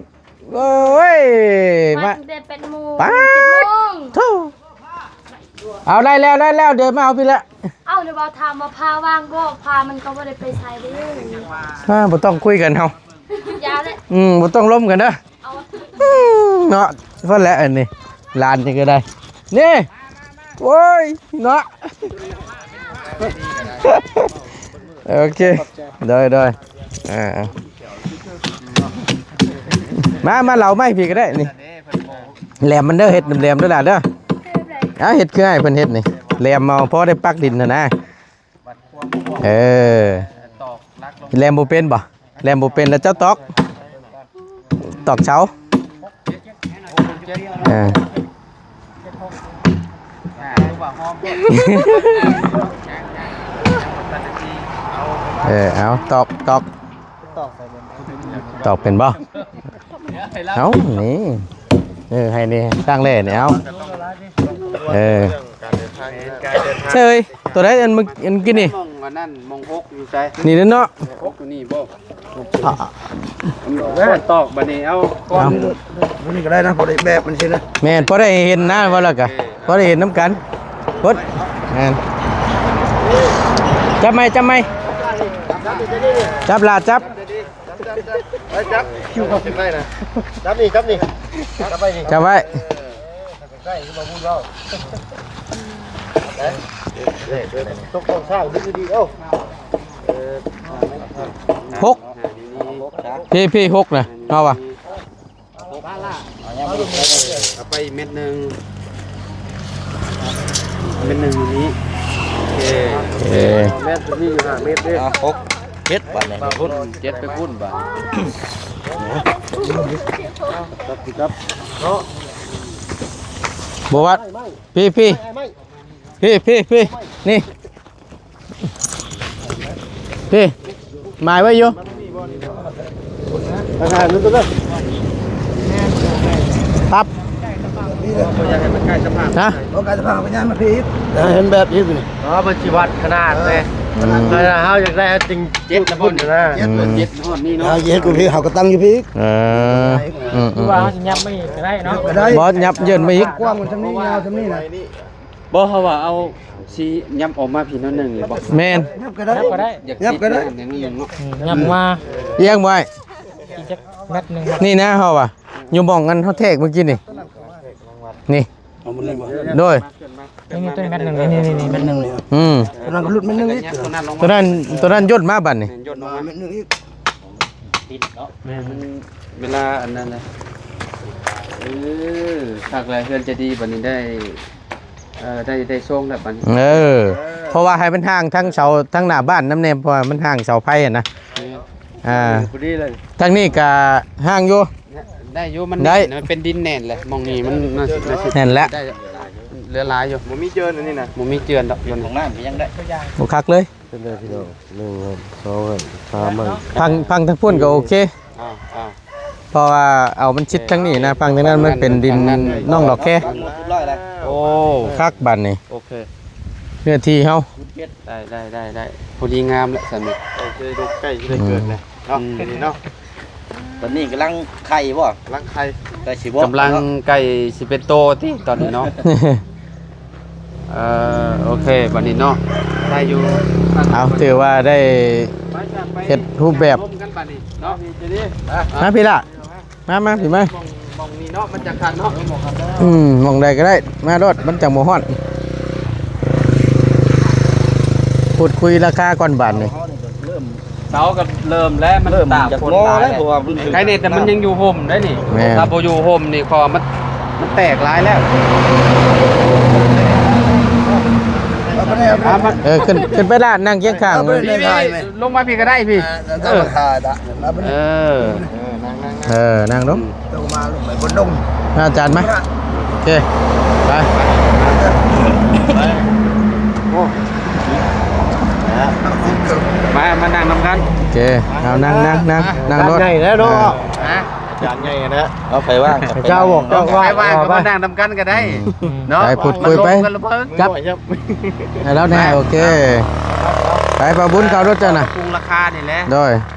ໂອ້ຍ ມາ ມາຕັ້ງແຕ່ແປດໂມງ ປ້າດ ເຈັດໂມງ ໂທ້ ເອົາ ໄດ້ແລ້ວ ໄດ້ແລ້ວ ດຽວມາເອົາພີ້ລະ. ເອົ້າ ດຽວເວົ້າຖາມວ່າພ້າວ່າງບໍ່? ພ້າມັນກໍບໍ່ໄດ້ໄປໃສເດ້. ອ່າ ບໍ່ຕ້ອງຄຸຍກັນເຮົາ ຢ່າແຫຼະ. ອືມ ບໍ່ຕ້ອງລົມກັນເດີ. ເອົາ ອືມ ເນາະ ເພິ່ນແຫຼະອັນນີ້ ຫຼານນີ້ກໍໄດ້ ນີ້ ໂອ້ຍ ເນາະ ໂອເຄ ໂດຍ ໂດຍ ອ່າ ມາ ມາເລົ່າໄມ້ພີ້ກໍໄດ້ນີ້. ແຫຼມມັນເດີ ເຮັດແຫຼມໆເດີຫຼານເດີ. ອ່າ ເຮັດຄືອ້າຍເພິ່ນເຮັດນີ້ ແຫຼມເອົາ ພໍໄດ້ປັກດິນຫັ້ນນະ. ເອີ ແຫຼມບໍ່ເປັນບໍ່? ແຫຼມບໍ່ເປັນແລ້ວເຈົ້າຕອກ ຕອກເສົາ. ເອີ ເອີ ເອົາ ຕອກ ຕອກ ຕອກເປັນບໍ່? ເອົ້າ ນີ້ ເອີ ໃຫ້ນີ້ ສ້າງແຫຼນີ້ ເອົາ ເອີ ເຊີຍ ໂຕໃດອັນມື້ ອັນກີ້ນີ້? ໝ່ອງອັນນັ້ນ ໝ່ອງຫົກຢູ່ໃສ? ນີ້ເນາະ ຫົກຢູ່ນີ້ບໍ່? ຕອກບັດນີ້ ເອົາກ້ອນ ເອົາ ນີ້ກໍໄດ້ນະ ພໍໄດ້ແບບມັນຊີ້ນະ. ແມ່ນ ພໍໄດ້ເຫັນນະ ວ່າແລ້ວກະ ພໍໄດ້ເຫັນນຳກັນ ໂພດ ແມ່ນ ຈັບໃໝ່ ຈັບໃໝ່ ຈັບຫຼ້າ ຈັບ. ໄປຈັບ ຄິວເຂົາຊິໄປນະ ຈັບນີ້ ຈັບນີ້ ຈັບໄວ້ນີ້ ຈັບໄວ້ ເອີ ໃກ້ຄືບໍ່ບຸນເວົ້າ ຕົກຂອງຊ່າງດີໆ ເອົ້າ ເອີ ຫົກ ພີ້ ພີ້ ຫົກນະ ເອົາວ່າ ເອົາໄປເມັດໜຶ່ງ ເມັດໜຶ່ງຢູ່ນີ້ ໂອເຄ ເອີ ເມັດນີ້ຢູ່ຫ້າເມັດເດ້ ອ່າ ຫົກ ເຈັດບາດນີ້ ພຸ້ນ ເຈັດໄປພຸ້ນບາດ ຈັບ ຈັບ ເນາະ ບໍ່ວັດ ພີ້ ພີ້ ພີ້ ພີ້ ພີ້ ນີ້ ພີ້ ໝາຍໄວ້ຢູ່ ປັບ ບໍ່ຢາກໃຫ້ມັນໃກ້ສະພານ ຮະ ບໍ່ໃກ້ສະພານ ເອົາໄປຍ່າງມາພີ້ອີກ ເອີ ເຫັນແບບອີກນີ້ ອໍ ມັນຊິວັດຂະໜາດເດ້ ເອີ ເຮົາຢາກໄດ້ຈິງເຈັດລະບຸນນະ ເຈັດ ເຈັດຮອດນີ້ເນາະ ເຮົາເຮັດຢູ່ພີ້ ເຮົາກໍຕັ້ງຢູ່ພີ້ ເອີ ອືມ ຄືວ່າເຮົາຊິຫຍັບມາອີກກໍໄດ້ເນາະ ກໍໄດ້ ບໍ່ຫຍັບເຢິນມາອີກ ກວ້າງກວ່າຊ່ຳນີ້ ຍາວຊ່ຳນີ້ນະ. ບໍ່ ເຮົາວ່າເອົາຊິຫຍັບອອກມາພີ້ໜ້ອຍໜຶ່ງນີ້ບໍ່? ແມ່ນ ຫຍັບກໍໄດ້ ຫຍັບກໍໄດ້ ຢາກຕິດໜ້ອຍໜຶ່ງເນາະ ອືມ ຫຍັບມາ ອຽງໄວ້ ອີກຈັກແມັດໜຶ່ງ ນີ້ນະ ເຮົາວ່າ ຢູ່ໝ່ອງອັນເຮົາແທກມື້ກີ້ນີ້ ນີ້ ເອົາໝົດເລີຍບໍ່? ໂດຍ ນີ້ ນີ້ ຕົວນີ້ແມັດໜຶ່ງ ນີ້ ນີ້ ນີ້ ແມັດໜຶ່ງນີ້ ອືມ ຕົວນັ້ນກໍຫຼຸດແມັດໜຶ່ງອີກ ຕົວນັ້ນ ຕົວນັ້ນຍົດມາບັດນີ້ ແມ່ນ ຍົດມາແມັດໜຶ່ງອີກ ຕິດເນາະ ແມ່ນ ມັນເວລາອັນນັ້ນນະ ເອີ ຄັກແລ້ວ ເຮືອນໃຈດີບັດນີ້ໄດ້ ເອີ ໄດ້ ໄດ້ຊົງແລ້ວບັດນີ້ ເອີ ເອີ ເພາະວ່າໃຫ້ມັນຫ່າງທາງເສົາ ທາງໜ້າບ້ານນຳແດ່ ເພາະວ່າມັນຫ່າງເສົາໄຟຫັ້ນນະ ແມ່ນ ອ່າ ພໍດີເລີຍ ທາງນີ້ກະຫ່າງຢູ່ ໄດ້ຢູ່ ມັນ ໄດ້ ແໜ້ນ ມັນເປັນດິນແໜ້ນແຫຼະ ໝ່ອງນີ້ມັນໜ້າ ໜ້າຊິ ແໜ້ນແຫຼະ ໄດ້ ເຫຼືອຫຼາຍຢູ່ ບໍ່ມີເຈື່ອນອັນນີ້ນະ ບໍ່ມີເຈື່ອນດອກ ເປັນຂອງນ້ຳກໍຍັງໄດ້ ບໍ່ຄັກເລີຍ ເປັນໄດ້ພີ່ນ້ອງ ໜຶ່ງ ສອງ ສາມ ພັງ ພັງທາງພຸ້ນກໍໂອເຄ ອ່າ ອ່າ ເພາະວ່າເອົາມັນຊິດທາງນີ້ນະ ຝັ່ງທາງນັ້ນມັນເປັນດິນ ທາງນັ້ນ ນ້ອງດອກແຄ ໂອ້ ຄັກບາດນີ້ ໂອເຄ ເນື້ອທີ່ເຮົາ ໄດ້ ໄດ້ ໄດ້ ໄດ້ ພໍດີງາມແລ້ວຊັ້ນນີ້ ໂອເຄ ລູກໃກ້ຊິໄດ້ເກີດແລ້ວເນາະ ອືມ ເນາະ ຕອນນີ້ກຳລັງໄຂ່ບໍ່? ກຳລັງໄຂ່ ໃກ້ຊິບໍ່ ກຳລັງໃກ້ຊິເປັນໂຕຕິຕອນນີ້ເນາະ ເອີ ໂອເຄ ບັດນີ້ເນາະ ໄດ້ຢູ່ ເອົາ ຖືວ່າໄດ້ ໄປ ໄປ ເຮັດຮູບແບບ ລົມກັນບັດນີ້ເນາະ ມາພີ້ລະ ມາ ມາ ພີ້ມາ ໝ່ອງ ໝ່ອງນີ້ເນາະ ມັນຈະຄັນເນາະ ອືມ ໝ່ອງໃດກໍໄດ້ ມາໂລດ ມັນຈັ່ງບໍ່ຮ້ອນ ພູດຄຸຍລາຄາກ່ອນບາດນີ້. ເຮົານີ້ກໍເລີ່ມ ເສົາກໍເລີ່ມແລ້ວ ມັນ ເລີ່ມ ຕາກ ຈາກ ຝົນ ງໍ ຫຼາຍ ແລ້ວ ແລ້ວ ເພາະວ່າມັນ ໄຄເນັດມັນຍັງຢູ່ຮົ່ມໄດ້ນີ້. ແມ່ນ ຖ້າບໍ່ຢູ່ຮົ່ມນີ້ ເພາະວ່າມັນ ມັນແຕກຫຼາຍແລ້ວ. ເອົາໄປແນ່ ເອົາໄປແນ່ ເອີ ຂຶ້ນ ຂຶ້ນໄປລາດ ນັ່ງຄຽງຂ້າງ ເອົາໄປແນ່ ເອີ ລງມາພີ້ກໍໄດ້ພີ້. ເອີ ເອີ ເອີ ນັ່ງ ນັ່ງ ນັ່ງ ເອີ ນັ່ງລົງ. ເຈົ້າມາລົງໄປບົນດົງ ອາຈານມາ. ໂອເຄ ໄປ ໄປ ໂອ້ ມາ ມານັ່ງນຳກັນ. ໂອເຄ ເອົາ ນັ່ງ ນັ່ງ ນັ່ງ ນັ່ງລົດ ໃຫຍ່ແລ້ວເນາະ. ຮະ ອາຈານໃຫຍ່ນະ ເອົາ ໃຜວ່າງ ເຈົ້າບອກ ເຈົ້າວ່າງ ໃຜວ່າງກໍມານັ່ງນຳກັນກໍໄດ້ເນາະ. ໄປ ພູດຄຸຍໄປ ຈັບໃຫ້ລາວແນ່. ໂອເຄ ໄປ ບ່າວບຸນ ເຂົ້າລົດເຈົ້ານະ ປຸງລາຄານີ້ແຫຼະ. ໂດຍ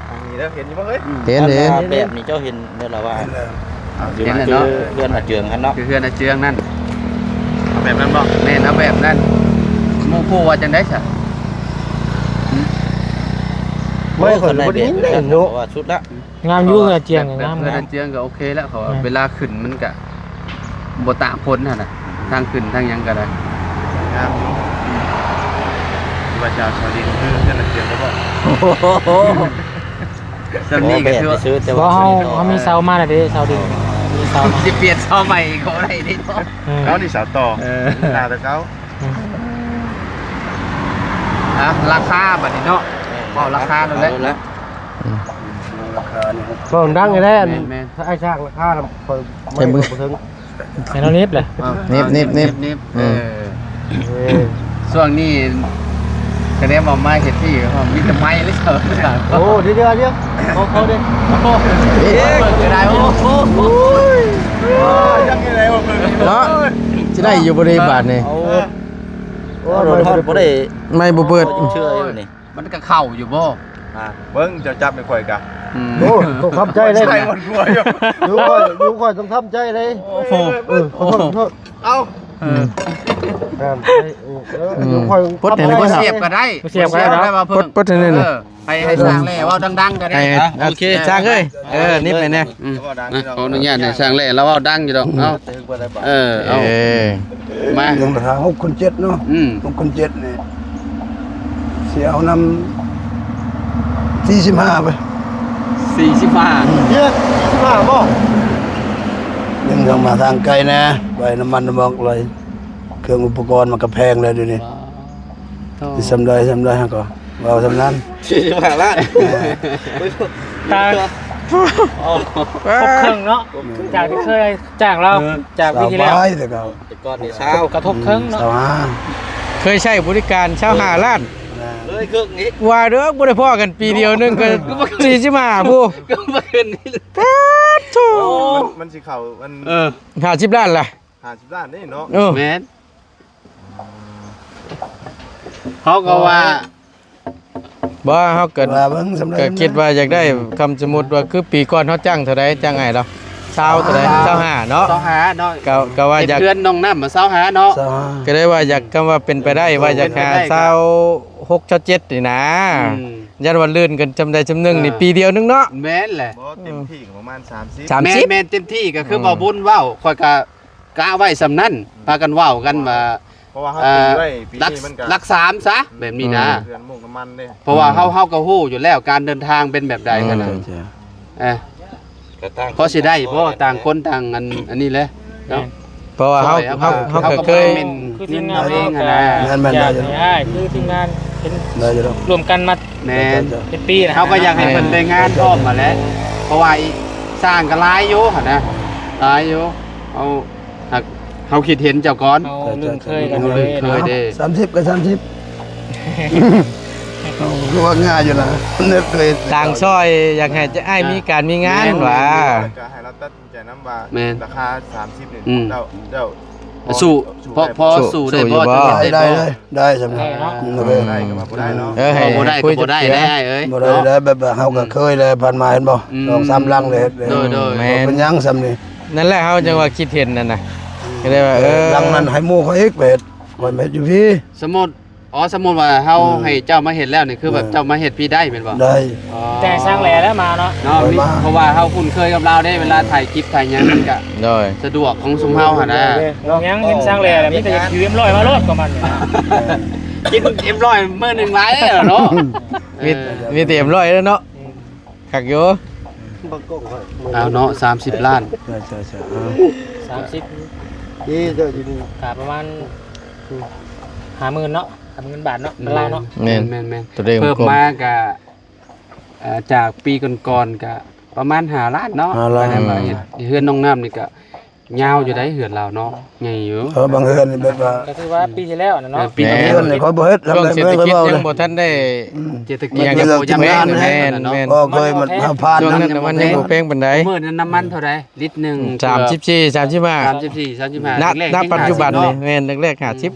ນີ້ເດີ ເຫັນຢູ່ບໍ່ເຮີ້ຍ? ເຫັນເດ້ ອັນວ່າແບບນີ້ເຈົ້າເຫັນແລ້ວລະວ່າ ເຫັນແລ້ວ ຢູ່ ເຫັນແລ້ວເນາະ ຄືເຮືອນອາເຈືອງຫັ້ນເນາະ ຄືເຮືອນອາເຈືອງນັ້ນ. ເອົາແບບນັ້ນບໍ່? ແມ່ນ ເອົາແບບນັ້ນ. ໝູ່ຄູ່ວ່າຈັ່ງໃດຊະ? ໄມ່ ຂ້ອຍບໍ່ໄດ້ຍິນເດ້ເນາະ ວ່າສຸດລະ ງາມຢູ່ ເຮືອນອາເຈືອງ ງາມ ເຮືອນອາເຈືອງກໍໂອເຄແລ້ວ ເພາະວ່າ ແມ່ນ ເວລາຂຶ້ນມັນກະ ບໍ່ຕາກຝົນຫັ້ນນະ ທາງຂຶ້ນທາງຫຍັງກໍໄດ້ ງາມຢູ່. ວ່າຈະເອົາເສົາດິນຄືເຮືອນລະເຈື່ອນບໍ່? ໂອ້ໂຫ ສ່ຳນີ້ກໍຖືວ່າ ບໍ່ ເຮົາ ເຮົາມີເສົາມາແລ້ວເດ້ ເສົາດິນ ມີເສົາມາ ຊິປ່ຽນເສົາໃໝ່ກໍບໍ່ໄດ້ເດ້ເນາະ. ເອີ ເອົານີ້ເສົາຕໍ່ ເອີ ໜ້າແຕ່ເກົ່າ. ອືມ ອ່ະ ລາຄາບັດນີ້ເນາະ ເວົ້າລາຄາແລ້ວແຫຼະ ເວົ້າລາຄານີ້ ເວົ້າດັງແດ່ ແມ່ນໆ ໄອ້ຊ່າງ ລາຄານຳ ຂ້ອຍ ໄປເບິ່ງ ໄມ້ບໍ່ເຖິງ. ໃຫ້ເຮົານິບແຫຼະ ນິບ ນິບ ນິບ ເອີ ເອີ ຊ່ວງນີ້ກະແນມເອົາມາເຮັດທີ່ ມີແຕ່ໄມ້ເລີຍ. ໂອ້ ດຽວ ດຽວ ດຽວ ຂໍ ຂໍເດ້ ເອີ ເບິ່ງກໍໄດ້. ໂອ້ ໂອ້ຍ ເນາະ ຊິໄດ້ຢູ່ບໍ່ເດບາດນີ້? ໂອ້ ໂອ້ ບໍ່ໄດ້ ໄມ້ບໍ່ເປີດ ເຊື່ອຢູ່ນີ້. ມັນກະເຂົ້າຢູ່ບໍ່? ອ່າ ເບິ່ງເຈົ້າຈັບໃຫ້ຂ້ອຍກະ ອືມ ໂອ້ ຕ້ອງທຳໃຈເດ້ ໃສ່ໝົດຫົວຢູ່ ຢູ່ຂ້ອຍ ຢູ່ຂ້ອຍຕ້ອງທຳໃຈເດ້. ໂອ້ໂຫ ເອີ ຂໍໂທດ ຂໍໂທດ ເອົ້າ ເອີ ອືມ ເອີ ຢູ່ຂ້ອຍ ປົດໃຫ້ແດ່ ສຽບກະໄດ້ ສຽບກະໄດ້ ວ່າເພິ່ນ ປົດ ປົດໃຫ້ແດ່ ເອີ ໃຫ້ ໃຫ້ຊ່າງແຫຼ້ເວົ້າດັງໆກະໄດ້. ອ່ະ ໂອເຄ ຊ່າງເອີຍ ເອີ ນິບໃຫ້ແດ່. ອືມ ຂໍອະນຸຍາດໃຫ້ຊ່າງແຫຼ້ ລາວເວົ້າດັງຢູ່ດອກ ເອົ້າ ເອີ ເອົາ ເອີ ມາ ຍັງລາຄາຫົກພັນເຈັດເນາະ ອືມ ຫົກພັນເຈັດນີ້ ຊິເອົານຳ ສີ່ສິບຫ້າໄປ ສີ່ສິບຫ້າ ເອີ ສີ່ສິບຫ້າບໍ່? ຍັງຕ້ອງມາທາງໄກແດ່ ໄປນ້ຳມັນນ້ຳມັກເລີຍ ເຄື່ອງອຸປະກອນມັນກະແພງແລ້ວດຽວນີ້. ໂອ້ ຊິສ່ຳໃດ ສ່ຳໃດ ເຮົາກໍເວົ້າສ່ຳນັ້ນ ສີ່ສິບຫ້າລ້ານ ຕາຍ ຄົບເຄິ່ງເນາະ ຈາກທີ່ເຄີຍຈ້າງລາວ ເອີ ຈາກປີທີ່ແລ້ວ ສະບາຍແຕ່ເກົ່າ ແຕ່ກ່ອນນີ້ຊາວ ກະທົບເຄິ່ງເນາະ ຊາວຫ້າ ເຄີຍໃຊ້ບໍລິການຊາວຫ້າລ້ານ ເລີຍເຄິ່ງອີກ ວ່າເດີ້ ບໍ່ໄດ້ພໍ້ກັນປີດຽວໜຶ່ງກໍສີ່ສິບຫ້າພຸ້ນ ກໍບໍ່ຂຶ້ນນີ້ ປາດໂທ້ ໂອ້ ມັນ ມັນຊິເຂົ້າອັນ ເອີ ຫ້າສິບລ້ານລະ ຫ້າສິບລ້ານເດ້ເນາະ ເອີ ແມ່ນ ເຮົາກໍວ່າ ບໍ່ ເຮົາກໍ ວ່າເບິ່ງສ່ຳໃດ ກໍຄິດວ່າຢາກໄດ້ ຄຳສົມມຸດວ່າຄືປີກ່ອນເຮົາຈ້າງເທົ່າໃດ ຈ້າງອ້າຍລາວ ຊາວເທົ່າໃດ ຊາວຫ້າເນາະ ຊາວຫ້າເນາະ ກໍ ກໍວ່າຢາກ ເຮັດເຮືອນນ້ອງນ້ຳມາຊາວຫ້າເນາະ ຊາວຫ້າ ກໍເລີຍວ່າຢາກ ຄຳວ່າເປັນໄປໄດ້ ເອີ ວ່າຢາກຫາ ເປັນໄປໄດ້ ຊາວຫົກ ຊາວເຈັດນີ້ນາ ອືມ ຢ້ານວ່າລື່ນກັນສ່ຳໃດສ່ຳໜຶ່ງນີ້ ອ່າ ປີດຽວໜຶ່ງເນາະ ແມ່ນແຫຼະ ບໍ່ ເຕັມທີ່ກໍປະມານສາມສິບ ສາມສິບ ແມ່ນ ແມ່ນ ເຕັມທີ່ກໍຄື ເອີ ບ່າວບຸນເວົ້າ ຂ້ອຍກໍ ກະໄວ້ສ່ຳນັ້ນ ອືມ ພາກັນເວົ້າກັນວ່າ ເພາະວ່າເຮົາ ເອີ ຕີໄວ້ປີນີ້ມັນກະ ຫຼັກ ຫຼັກສາມຊະ ອືມ ແບບນີ້ນະ ເອີ ເລື່ອງໝູກນ້ຳມັນເດ້ ເພາະວ່າເຮົາ ອືມ ເຮົາກໍຮູ້ຢູ່ແລ້ວ ການເດີນທາງເປັນແບບໃດຫັ້ນນະ ອືມ ເອີ ພໍຊິໄດ້ບໍ່ ຕ່າງຄົນຕ່າງອັນ ອັນນີ້ແຫຼະເນາະ ເພາະວ່າເຮົາ ເຮົາ ເຮົາກໍເຄີຍ ຄືທີມງານເຮົາກໍ ແມ່ນໆ ໄດ້ຢູ່ ຢາກໃຫ້ອ້າຍ ຄືທີມງານເປັນ ໄດ້ຢູ່ດອກ ຮ່ວມກັນມາ ແມ່ນ ເປັນປີນະ ເຮົາກໍຢາກໃຫ້ເພິ່ນໄດ້ງານພ້ອມຫັ້ນແຫຼະ ເພາະວ່າຊ່າງກໍຫຼາຍຢູ່ຫັ້ນນະ ຫຼາຍຢູ່ ເຮົາ ຫາກເຮົາຄິດເຫັນເຈົ້າກ່ອນ ເຮົາລຶ້ງເຄີຍກັນເລີຍເນາະ ເຮົາລຶ້ງເຄີຍເດ້ ສາມສິບກໍສາມສິບ ເຮົາຄືວ່າງ່າຍຢູ່ນະ ເລີຍເຄີຍ ຕ່າງຊ່ອຍ ຢາກໃຫ້ອ້າຍມີການມີງານ ແມ່ນ ວ່າ ແລ້ວກໍໃຫ້ລາວຕັດສິນໃຈນຳວ່າ ແມ່ນ ລາຄາສາມສິບນີ້ ອືມ ເຈົ້າ ເຈົ້າ ສູ້ ພໍ ພໍສູ້ໄດ້ບໍ່ ໄດ້ ໄດ້ ໄດ້ ໄດ້ ໄດ້ ໄດ້ ໄດ້ ໄດ້ ກໍວ່າບໍ່ໄດ້ເນາະ ເອີ ໃຫ້ ບໍ່ໄດ້ກໍບໍ່ໄດ້ແຫຼະອ້າຍເອີຍ ບໍ່ໄດ້ແຫຼະ ແບບເຮົາກໍເຄີຍແຫຼະ ຜ່ານມາເຫັນບໍ່ ອືມ ສອງສາມຫຼັງເດ້ ໂດຍ ໂດຍ ແມ່ນ ເປັນຫຍັງສ່ຳນີ້ ນັ້ນແຫຼະ ເຮົາຈັ່ງວ່າຄິດເຫັນນັ້ນນະ ກໍໄດ້ວ່າ ເອີ ຫຼັງນັ້ນໃຫ້ໝູ່ເຂົາອີກໄປເຮັດ ຂ້ອຍມາເຮັດຢູ່ພີ້ ສົມມຸດ ອໍ ສົມມຸດວ່າເຮົາ ອືມ ໃຫ້ເຈົ້າມາເຮັດແລ້ວນີ້ ຄືແບບ ເອີ ເຈົ້າມາເຮັດພີ້ໄດ້ແມ່ນບໍ່? ໄດ້ ແຕ່ຊ່າງແຫຼໄດ້ມາເນາະ ເນາະ ໄດ້ມາ ເພາະວ່າເຮົາຄຸ້ນເຄີຍກັບລາວເດ້ ເວລາຖ່າຍຄລິບຖ່າຍຫຍັງມັນກະ ໂດຍ ສະດວກຂອງຊຸມເຮົາຫັ້ນນະ ຍັງເຫັນຊ່າງແຫຼແລ້ວ ມີແຕ່ຢາກຖືເອັມຮ້ອຍມາໂລດກວ່າມັນນີ້ນະ ເອີ ກິນເອັມຮ້ອຍມື້ໜຶ່ງຫຼາຍແລ້ວເນາະ ມີ ເອີ ມີແຕ່ເອັມຮ້ອຍແລ້ວເນາະ ຄັກຢູ່ ເອົາເນາະ ສາມສິບລ້ານ ໃຊ່ໆໆ ເອົາ ສາມສິບ ດີເດີ ກະປະມານ ຫ້າໝື່ນເນາະ ຫ້າໝື່ນບາດເນາະ ເງິນລາວເນາະ ແມ່ນ ແມ່ນໆ ຕົວເລກ ເພີ່ມມາກະ ເອີ ຈາກປີກ່ອນໆ ກະປະມານຫ້າລ້ານເນາະ ຫ້າລ້ານ ແຕ່ວ່າເຮັດເຮືອນນ້ອງນ້ຳນີ້ກະຍາວຢູ່ໃດ໋ ເຮືອນລາວເນາະ ໃຫຍ່ຢູ່ ເອີ ບາງເຮືອນນີ້ແບບວ່າ ກະຖືວ່າປີທີ່ແລ້ວນະເນາະ ເອີ ປີ ແມ່ນ ເຮືອນນີ້ຂ້ອຍບໍ່ເຮັດ ຊ່ວງເສດຖະກິດຍັງບໍ່ທັນໄດ້ ອືມ ເສດຖະກິດຍັງບໍ່ຢາກແພງ ແມ່ນໆ ບໍ່ເຄີຍມັນ ເຮົາຜ່ານ ຊ່ວງນັ້ນນ້ຳມັນຍັງບໍ່ແພງປານໃດ ມື້ນັ້ນນ້ຳມັນເທົ່າໃດ ລິດໜຶ່ງ ສາມສິບສີ່ ສາມສິບຫ້າ ສາມສິບສີ່ ສາມສິບຫ້າ ນະ ນະປັດຈຸບັນນີ້ ແມ່ນ ແລກໆ ຫ້າສິບ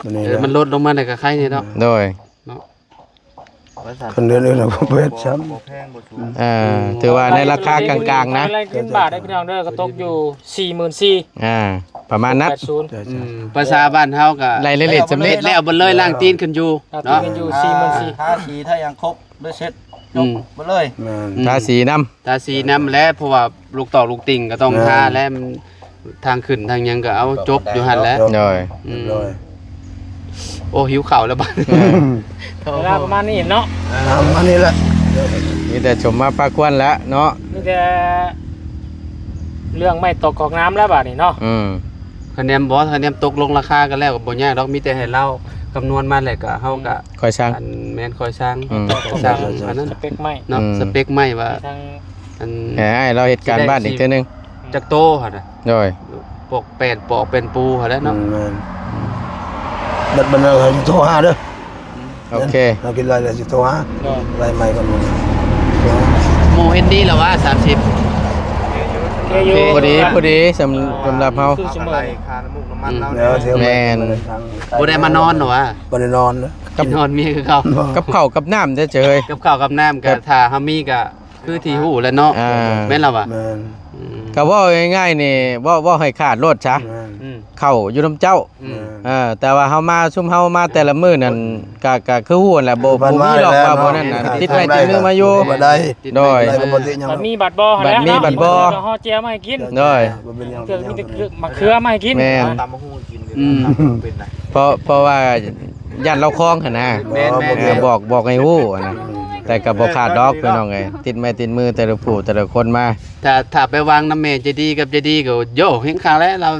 ອືມ ເອີ ມັນລົດລົງມາແລ້ວກະໄຄແດ່ເນາະ ໂດຍ ເນາະ ຄັນເດືອນອື່ນເຮົາບໍ່ເຮັດຊ້ຳ ບໍ່ແພງບໍ່ສູງ ເອີ ຖືວ່າໃນລາຄາກາງໆ ນະ ລາຍເງິນບາດເດີພີ່ນ້ອງເດີ ກະຕົກຢູ່ສີ່ໝື່ນສີ່ ອ່າ ປະມານນັ້ນ ແປດສິບ ອືມ ພາສາບ້ານເຮົາກະ ໄລ່ເລດສຳເລັດ ແລ້ວເບິດເລີຍ ລ້າງຕີນຂຶ້ນຢູ່ ລ້າງຕີນຂຶ້ນຢູ່ ເນາະ ສີ່ໝື່ນສີ່ ອ່າ ທາສີ ຖ້າຫຍັງຄົບ ເບີເຊັດ ອືມ ຈົບເບິດເລີຍ ແມ່ນ ອືມ ທາສີນຳ ທາສີນຳແຫຼະ ເພາະວ່າລູກຕອກລູກຕິ່ງກະຕ້ອງ ແມ່ນ ທາແຫຼະ ທາງຂຶ້ນທາງຫຍັງກະເອົາຈົບຢູ່ຫັ້ນແຫຼະ ໂດຍ ອືມ ໂອ້ ຫິວເຂົ້າແລ້ວບາດນີ້ ເວລາປະມານນີ້ເນາະ ອ່າ ປະມານນີ້ແຫຼະ ມີແຕ່ຊົມມາພາຄວນແຫຼະເນາະ ມີແຕ່ເລື່ອງໄມ້ຕອກກອກນ້ຳແລ້ວບາດນີ້ເນາະ ອືມ ຄະແນນບໍ່ ຄະແນນຕົກລົງລາຄາກັນແລ້ວກະບໍ່ຍາກດອກ ມີແຕ່ໃຫ້ລາວຄຳນວນມາແລ້ວກະເຮົາກະ ຄ່ອຍສ້າງ ອັນ ແມ່ນ ຄ່ອຍສ້າງ ອືມ ຄ່ອຍສ້າງ ອັນນັ້ນ ສະເປັກໄມ້ເນາະ ອືມ ສະເປັກໄມ້ວ່າ ມີທັງ ອັນ ໃຫ້ອ້າຍລາວເຮັດການບ້ານອີກເທື່ອໜຶ່ງ ຈັກໂຕຫັ້ນນະ ໂດຍ ປອກແປ້ນ ປອກແປ້ນປູຫັ້ນແຫຼະເນາະ ອືມ ແມ່ນ ບັດບັດນັ້ນເຮົາຊິໂທຫາເດີ ໂອເຄ ເຮົາກິນໄລ່ແລ້ວຊິໂທຫາ ໂດຍ ໄລ່ໃໝ່ກ່ອນ ໝູ່ເຫັນດີແລ້ວວ່າ ສາມສິບ ໂອເຄຢູ່ ພໍດີ ພໍດີ ສຳ ສຳລັບເຮົາ ຄືສະເໝີ ຄ່ານ້ຳມູກນ້ຳມັນ ອືມ ເຮົາ ແມ່ນ ບໍ່ໄດ້ມານອນເນາະຫວາ ບໍ່ໄດ້ນອນ ກັບ ນອນເມຍຄືເກົ່າ ກັບເຂົ້າກັບນ້ຳເດ້ເຈົ້ຍ ກັບເຂົ້າກັບນ້ຳກະ ແບບ ຖ້າເຮົາມີກະ ຄືທີ່ຮູ້ແຫຼະເນາະ ອ່າ ແມ່ນລະຫວາ ແມ່ນ ອືມ ກະເວົ້າງ່າຍໆນີ້ ເວົ້າ ເວົ້າໃຫ້ຂາດໂລດຊະ ແມ່ນ ອືມ ເຂົ້າຢູ່ນຳເຈົ້າ ອືມ ເອີ ແຕ່ວ່າເຮົາມາ ຊຸມເຮົາມາແຕ່ລະມື້ນັ້ນ ກະ ກະຄືຮູ້ຫັ້ນແຫຼະ ບໍ່ ບໍ່ມີດອກວ່າບໍ່ນັ້ນນະ ຕິດໄມ້ຕິດມືມາຢູ່ ບໍ່ໄດ້ ໂດຍ ບັດມີບັດບໍ່ຫັ້ນແຫຼະ ບັດມີບັດບໍ່ ເຮົາແຈ່ວມາໃຫ້ກິນ ໂດຍ ເທື່ອມີແຕ່ໝາກເຂືອມາໃຫ້ກິນ ແມ່ນ ຕຳບັກຫຸ່ງກິນ ອືມ ເປັນນະ ເພາະ ເພາະວ່າຢ້ານລາວຄອງຫັ້ນນະ ແມ່ນໆໆ ເອີ ບອກ ບອກໃຫ້ຮູ້ຫັ້ນນະ ແຕ່ກະບໍ່ຂາດດອກພີ່ນ້ອງເອີຍ ຕິດໄມ້ຕິດມືແຕ່ລະຜູ້ແຕ່ລະຄົນມາ ຖ້າ ຖ້າໄປວາງນຳແມ່ໃຈດີກັບໃຈດີກະ ໂຢ ເຮັງຄັກແຫຼະ ລາວ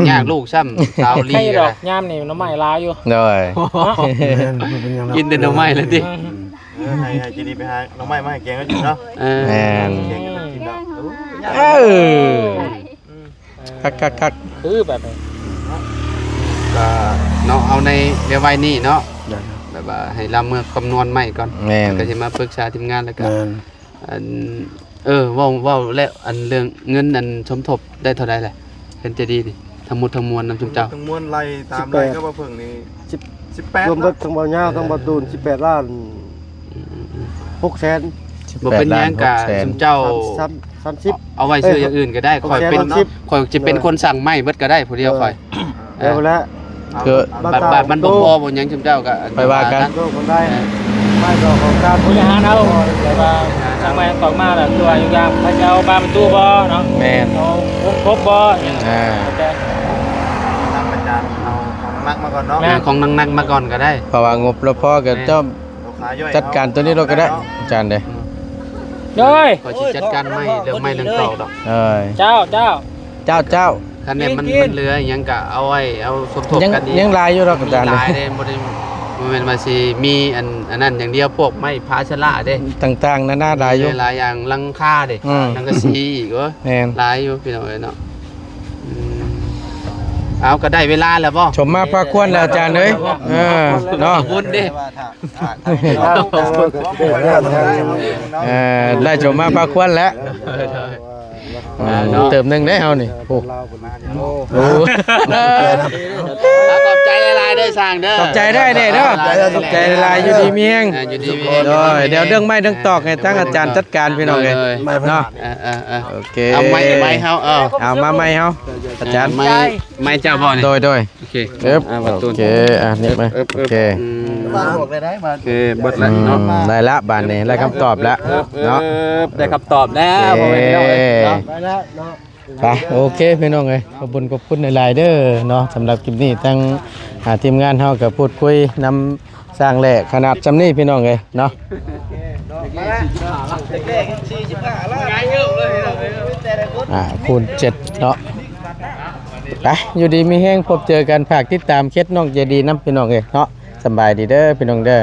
ຍາກລູກຊ້ຳ ສາວລີ ໃຄດອກ ຍາມນີ້ໜໍ່ໄມ້ຫຼາຍຢູ່ ໂດຍ ເນາະ ແມ່ນ ກິນແຕ່ໜໍ່ໄມ້ແລ້ວຕິ ອືມ ເອີ ໃຫ້ ໃຫ້ໃຈດີໄປຫາໜໍ່ໄມ້ມາໃຫ້ແກງເຮົາກິນເນາະ ເອີ ແມ່ນ ແກງເຮົາກິນເນາະ ເອີ ຄັກໆໆ ຄືແບບນີ້ ກະເນາະ ເອົາໃນໄວໆນີ້ເນາະ ໄດ້ ແບບວ່າໃຫ້ລາວເມືອຄຳນວນໃໝ່ກ່ອນ ແມ່ນ ກະຊິມາປຶກສາທີມງານ ແລ້ວກະ ແມ່ນ ອັນ ເອີ ເວົ້າ ເວົ້າແລ້ວ ອັນເລື່ອງເງິນ ອັນສົມທົບໄດ້ເທົ່າໃດແຫຼະ ເຫັນໃຈດີນີ້ ທັງໝົດທັງມວນນຳຊຸມເຈົ້າ ທັງໝົດທັງມວນໄລ່ຕາມໄລ່ກັບວ່າເພິ່ງນີ້ ສິບ ສິບແປດ ລວມເບິດທັງເບົາຍາວທັງເບົາຕູນ ສິບແປດລ້ານ ອືມໆໆ ຫົກແສນ ບໍ່ເປັນຫຍັງກະຊຸມເຈົ້າ ສາມສິບ ເອົາໄວ້ຊື້ຢ່າງອື່ນກະໄດ້ ຂ້ອຍເປັນ ຂ້ອຍຊິເປັນຄົນສັ່ງໄມ້ເບິດກະໄດ້ຜູ້ດຽວຂ້ອຍ ແລ້ວແຫຼະ ຄືບາດ ບາດມັນບໍ່ພໍບໍ່ຫຍັງ ຊຸມເຈົ້າກະຄ່ອຍວ່າກັນ ໄມ້ດອກຂອງການບໍລິຫານເອົາ ແຕ່ວ່າທາງໄມ້ຕອກມາລະ ຄືວ່າຢູ່ຢ່າງເຂົາເຈົ້າບານປະຕູບໍ່ເນາະ ແມ່ນ ເອົາວົງຄົບບໍ່ ອ່າ ແຕ່ ນຳອາຈານເອົາຂອງໜັກໆມາກ່ອນເນາະ ແມ່ນ ຂອງໜັກໆມາກ່ອນກະໄດ້ ເພາະວ່າງົບລະພໍກະຕ້ອງ ແມ່ນ ຈັດການໂຕນີ້ໂລດກະໄດ້ ອາຈານເດ້ ໂດຍ ຂ້ອຍຊິຈັດການໃໝ່ ເລື່ອງໄມ້ເລື່ອງຕອກດອກ ເອີຍ ເຈົ້າ ເຈົ້າ ເຈົ້າ ເຈົ້າ ຄັນແມ່ນມັນ ມັນເຫຼືອອີ່ຫຍັງກະເອົາໄວ້ ເອົາສົມທົບກັນອີກ ຍັງຫຼາຍຢູ່ດອກອາຈານ ຫຼາຍເດ້ ບໍ່ໄດ້ ບໍ່ແມ່ນວ່າຊິມີອັນ ອັນນັ້ນຢ່າງດຽວ ພວກໄມ້ພາຊະລະເດ້ ຕ່າງໆນານາຫຼາຍຢູ່ ຫຼາຍຢ່າງ ຫຼັງຄາເດ້ ອືມ ສັງກະສີອີກ ໂອ້ຍ ແມ່ນ ຫຼາຍຢູ່ພີ່ນ້ອງເອີຍເນາະ ອືມ ເອົາ ກະໄດ້ເວລາແລ້ວບໍ່ ສົມມາພາຄວນແລ້ວອາຈານເອີຍ ເອີ ເນາະ ບຸນເດ້ ເອີ ໄດ້ສົມມາພາຄວນແລ້ວ ເອີ ເຕີມໜຶ່ງໄດ້ເຮົານີ້ ໂອ້ ຂອບໃຈຫຼາຍໆເດີຊ່າງເດີ ຂອບໃຈໄດ້ເດີເນາະ ຂອບໃຈຫຼາຍ ຢູ່ດີມີແຮງ ອ່າ ຢູ່ດີມີແຮງ ໂດຍ ດຽວເລື່ອງໄມ້ເລື່ອງຕອກໃຫ້ທາງອາຈານຈັດການພີ່ນ້ອງເອີຍ ໂດຍ ເນາະ ເອີ ເອີ ເອີ ໂອເຄ ເອົາໄມ້ ໄມ້ເຮົາ ເອີ ເອົາມາໄມ້ເຮົາ ອາຈານ ໄມ້ ໄມ້ເຈົ້າບໍ່ນີ້ ໂດຍ ໂດຍ ໂອເຄ ເອີບ ອ່າ ໂອເຄ ອ່າ ນີ້ມາ ເອີບ ໂອເຄ ອືມ ບອກໄດ້ໄດ້ບາດ ໂອເຄ ເບິດແລ້ວເນາະ ອືມ ໄດ້ລະບາດນີ້ ໄດ້ຄຳຕອບແລ້ວ ເອີບ ເນາະ ເອີບ ໄດ້ຄຳຕອບແລ້ວ ໂອເຄ ພໍ່ແມ່ພີ່ນ້ອງເອີຍເນາະ ໄດ້ແລ້ວເນາະ ໄປ ໂອເຄພີ່ນ້ອງເອີຍ ຂອບຄຸນ ຂອບຄຸນຫຼາຍໆເດີເນາະ. ສຳລັບຄລິບນີ້ ທາງ ອ່າ ທີມງານເຮົາກໍພູດຄຸຍນຳຊ່າງແຫຼ້ຂະໜາດຊ່ຳນີ້ພີ່ນ້ອງເອີຍເນາະ. ອ່າ ຄູນເຈັດເນາະ. ໄປ ຢູ່ດີມີແຮງ ພົບເຈີກັນ ຝາກຕິດຕາມເຂດນ້ອງໃຈດີນຳພີ່ນ້ອງເອີຍເນາະ. ສຳບາຍດີເດີພີ່ນ້ອງເດີ.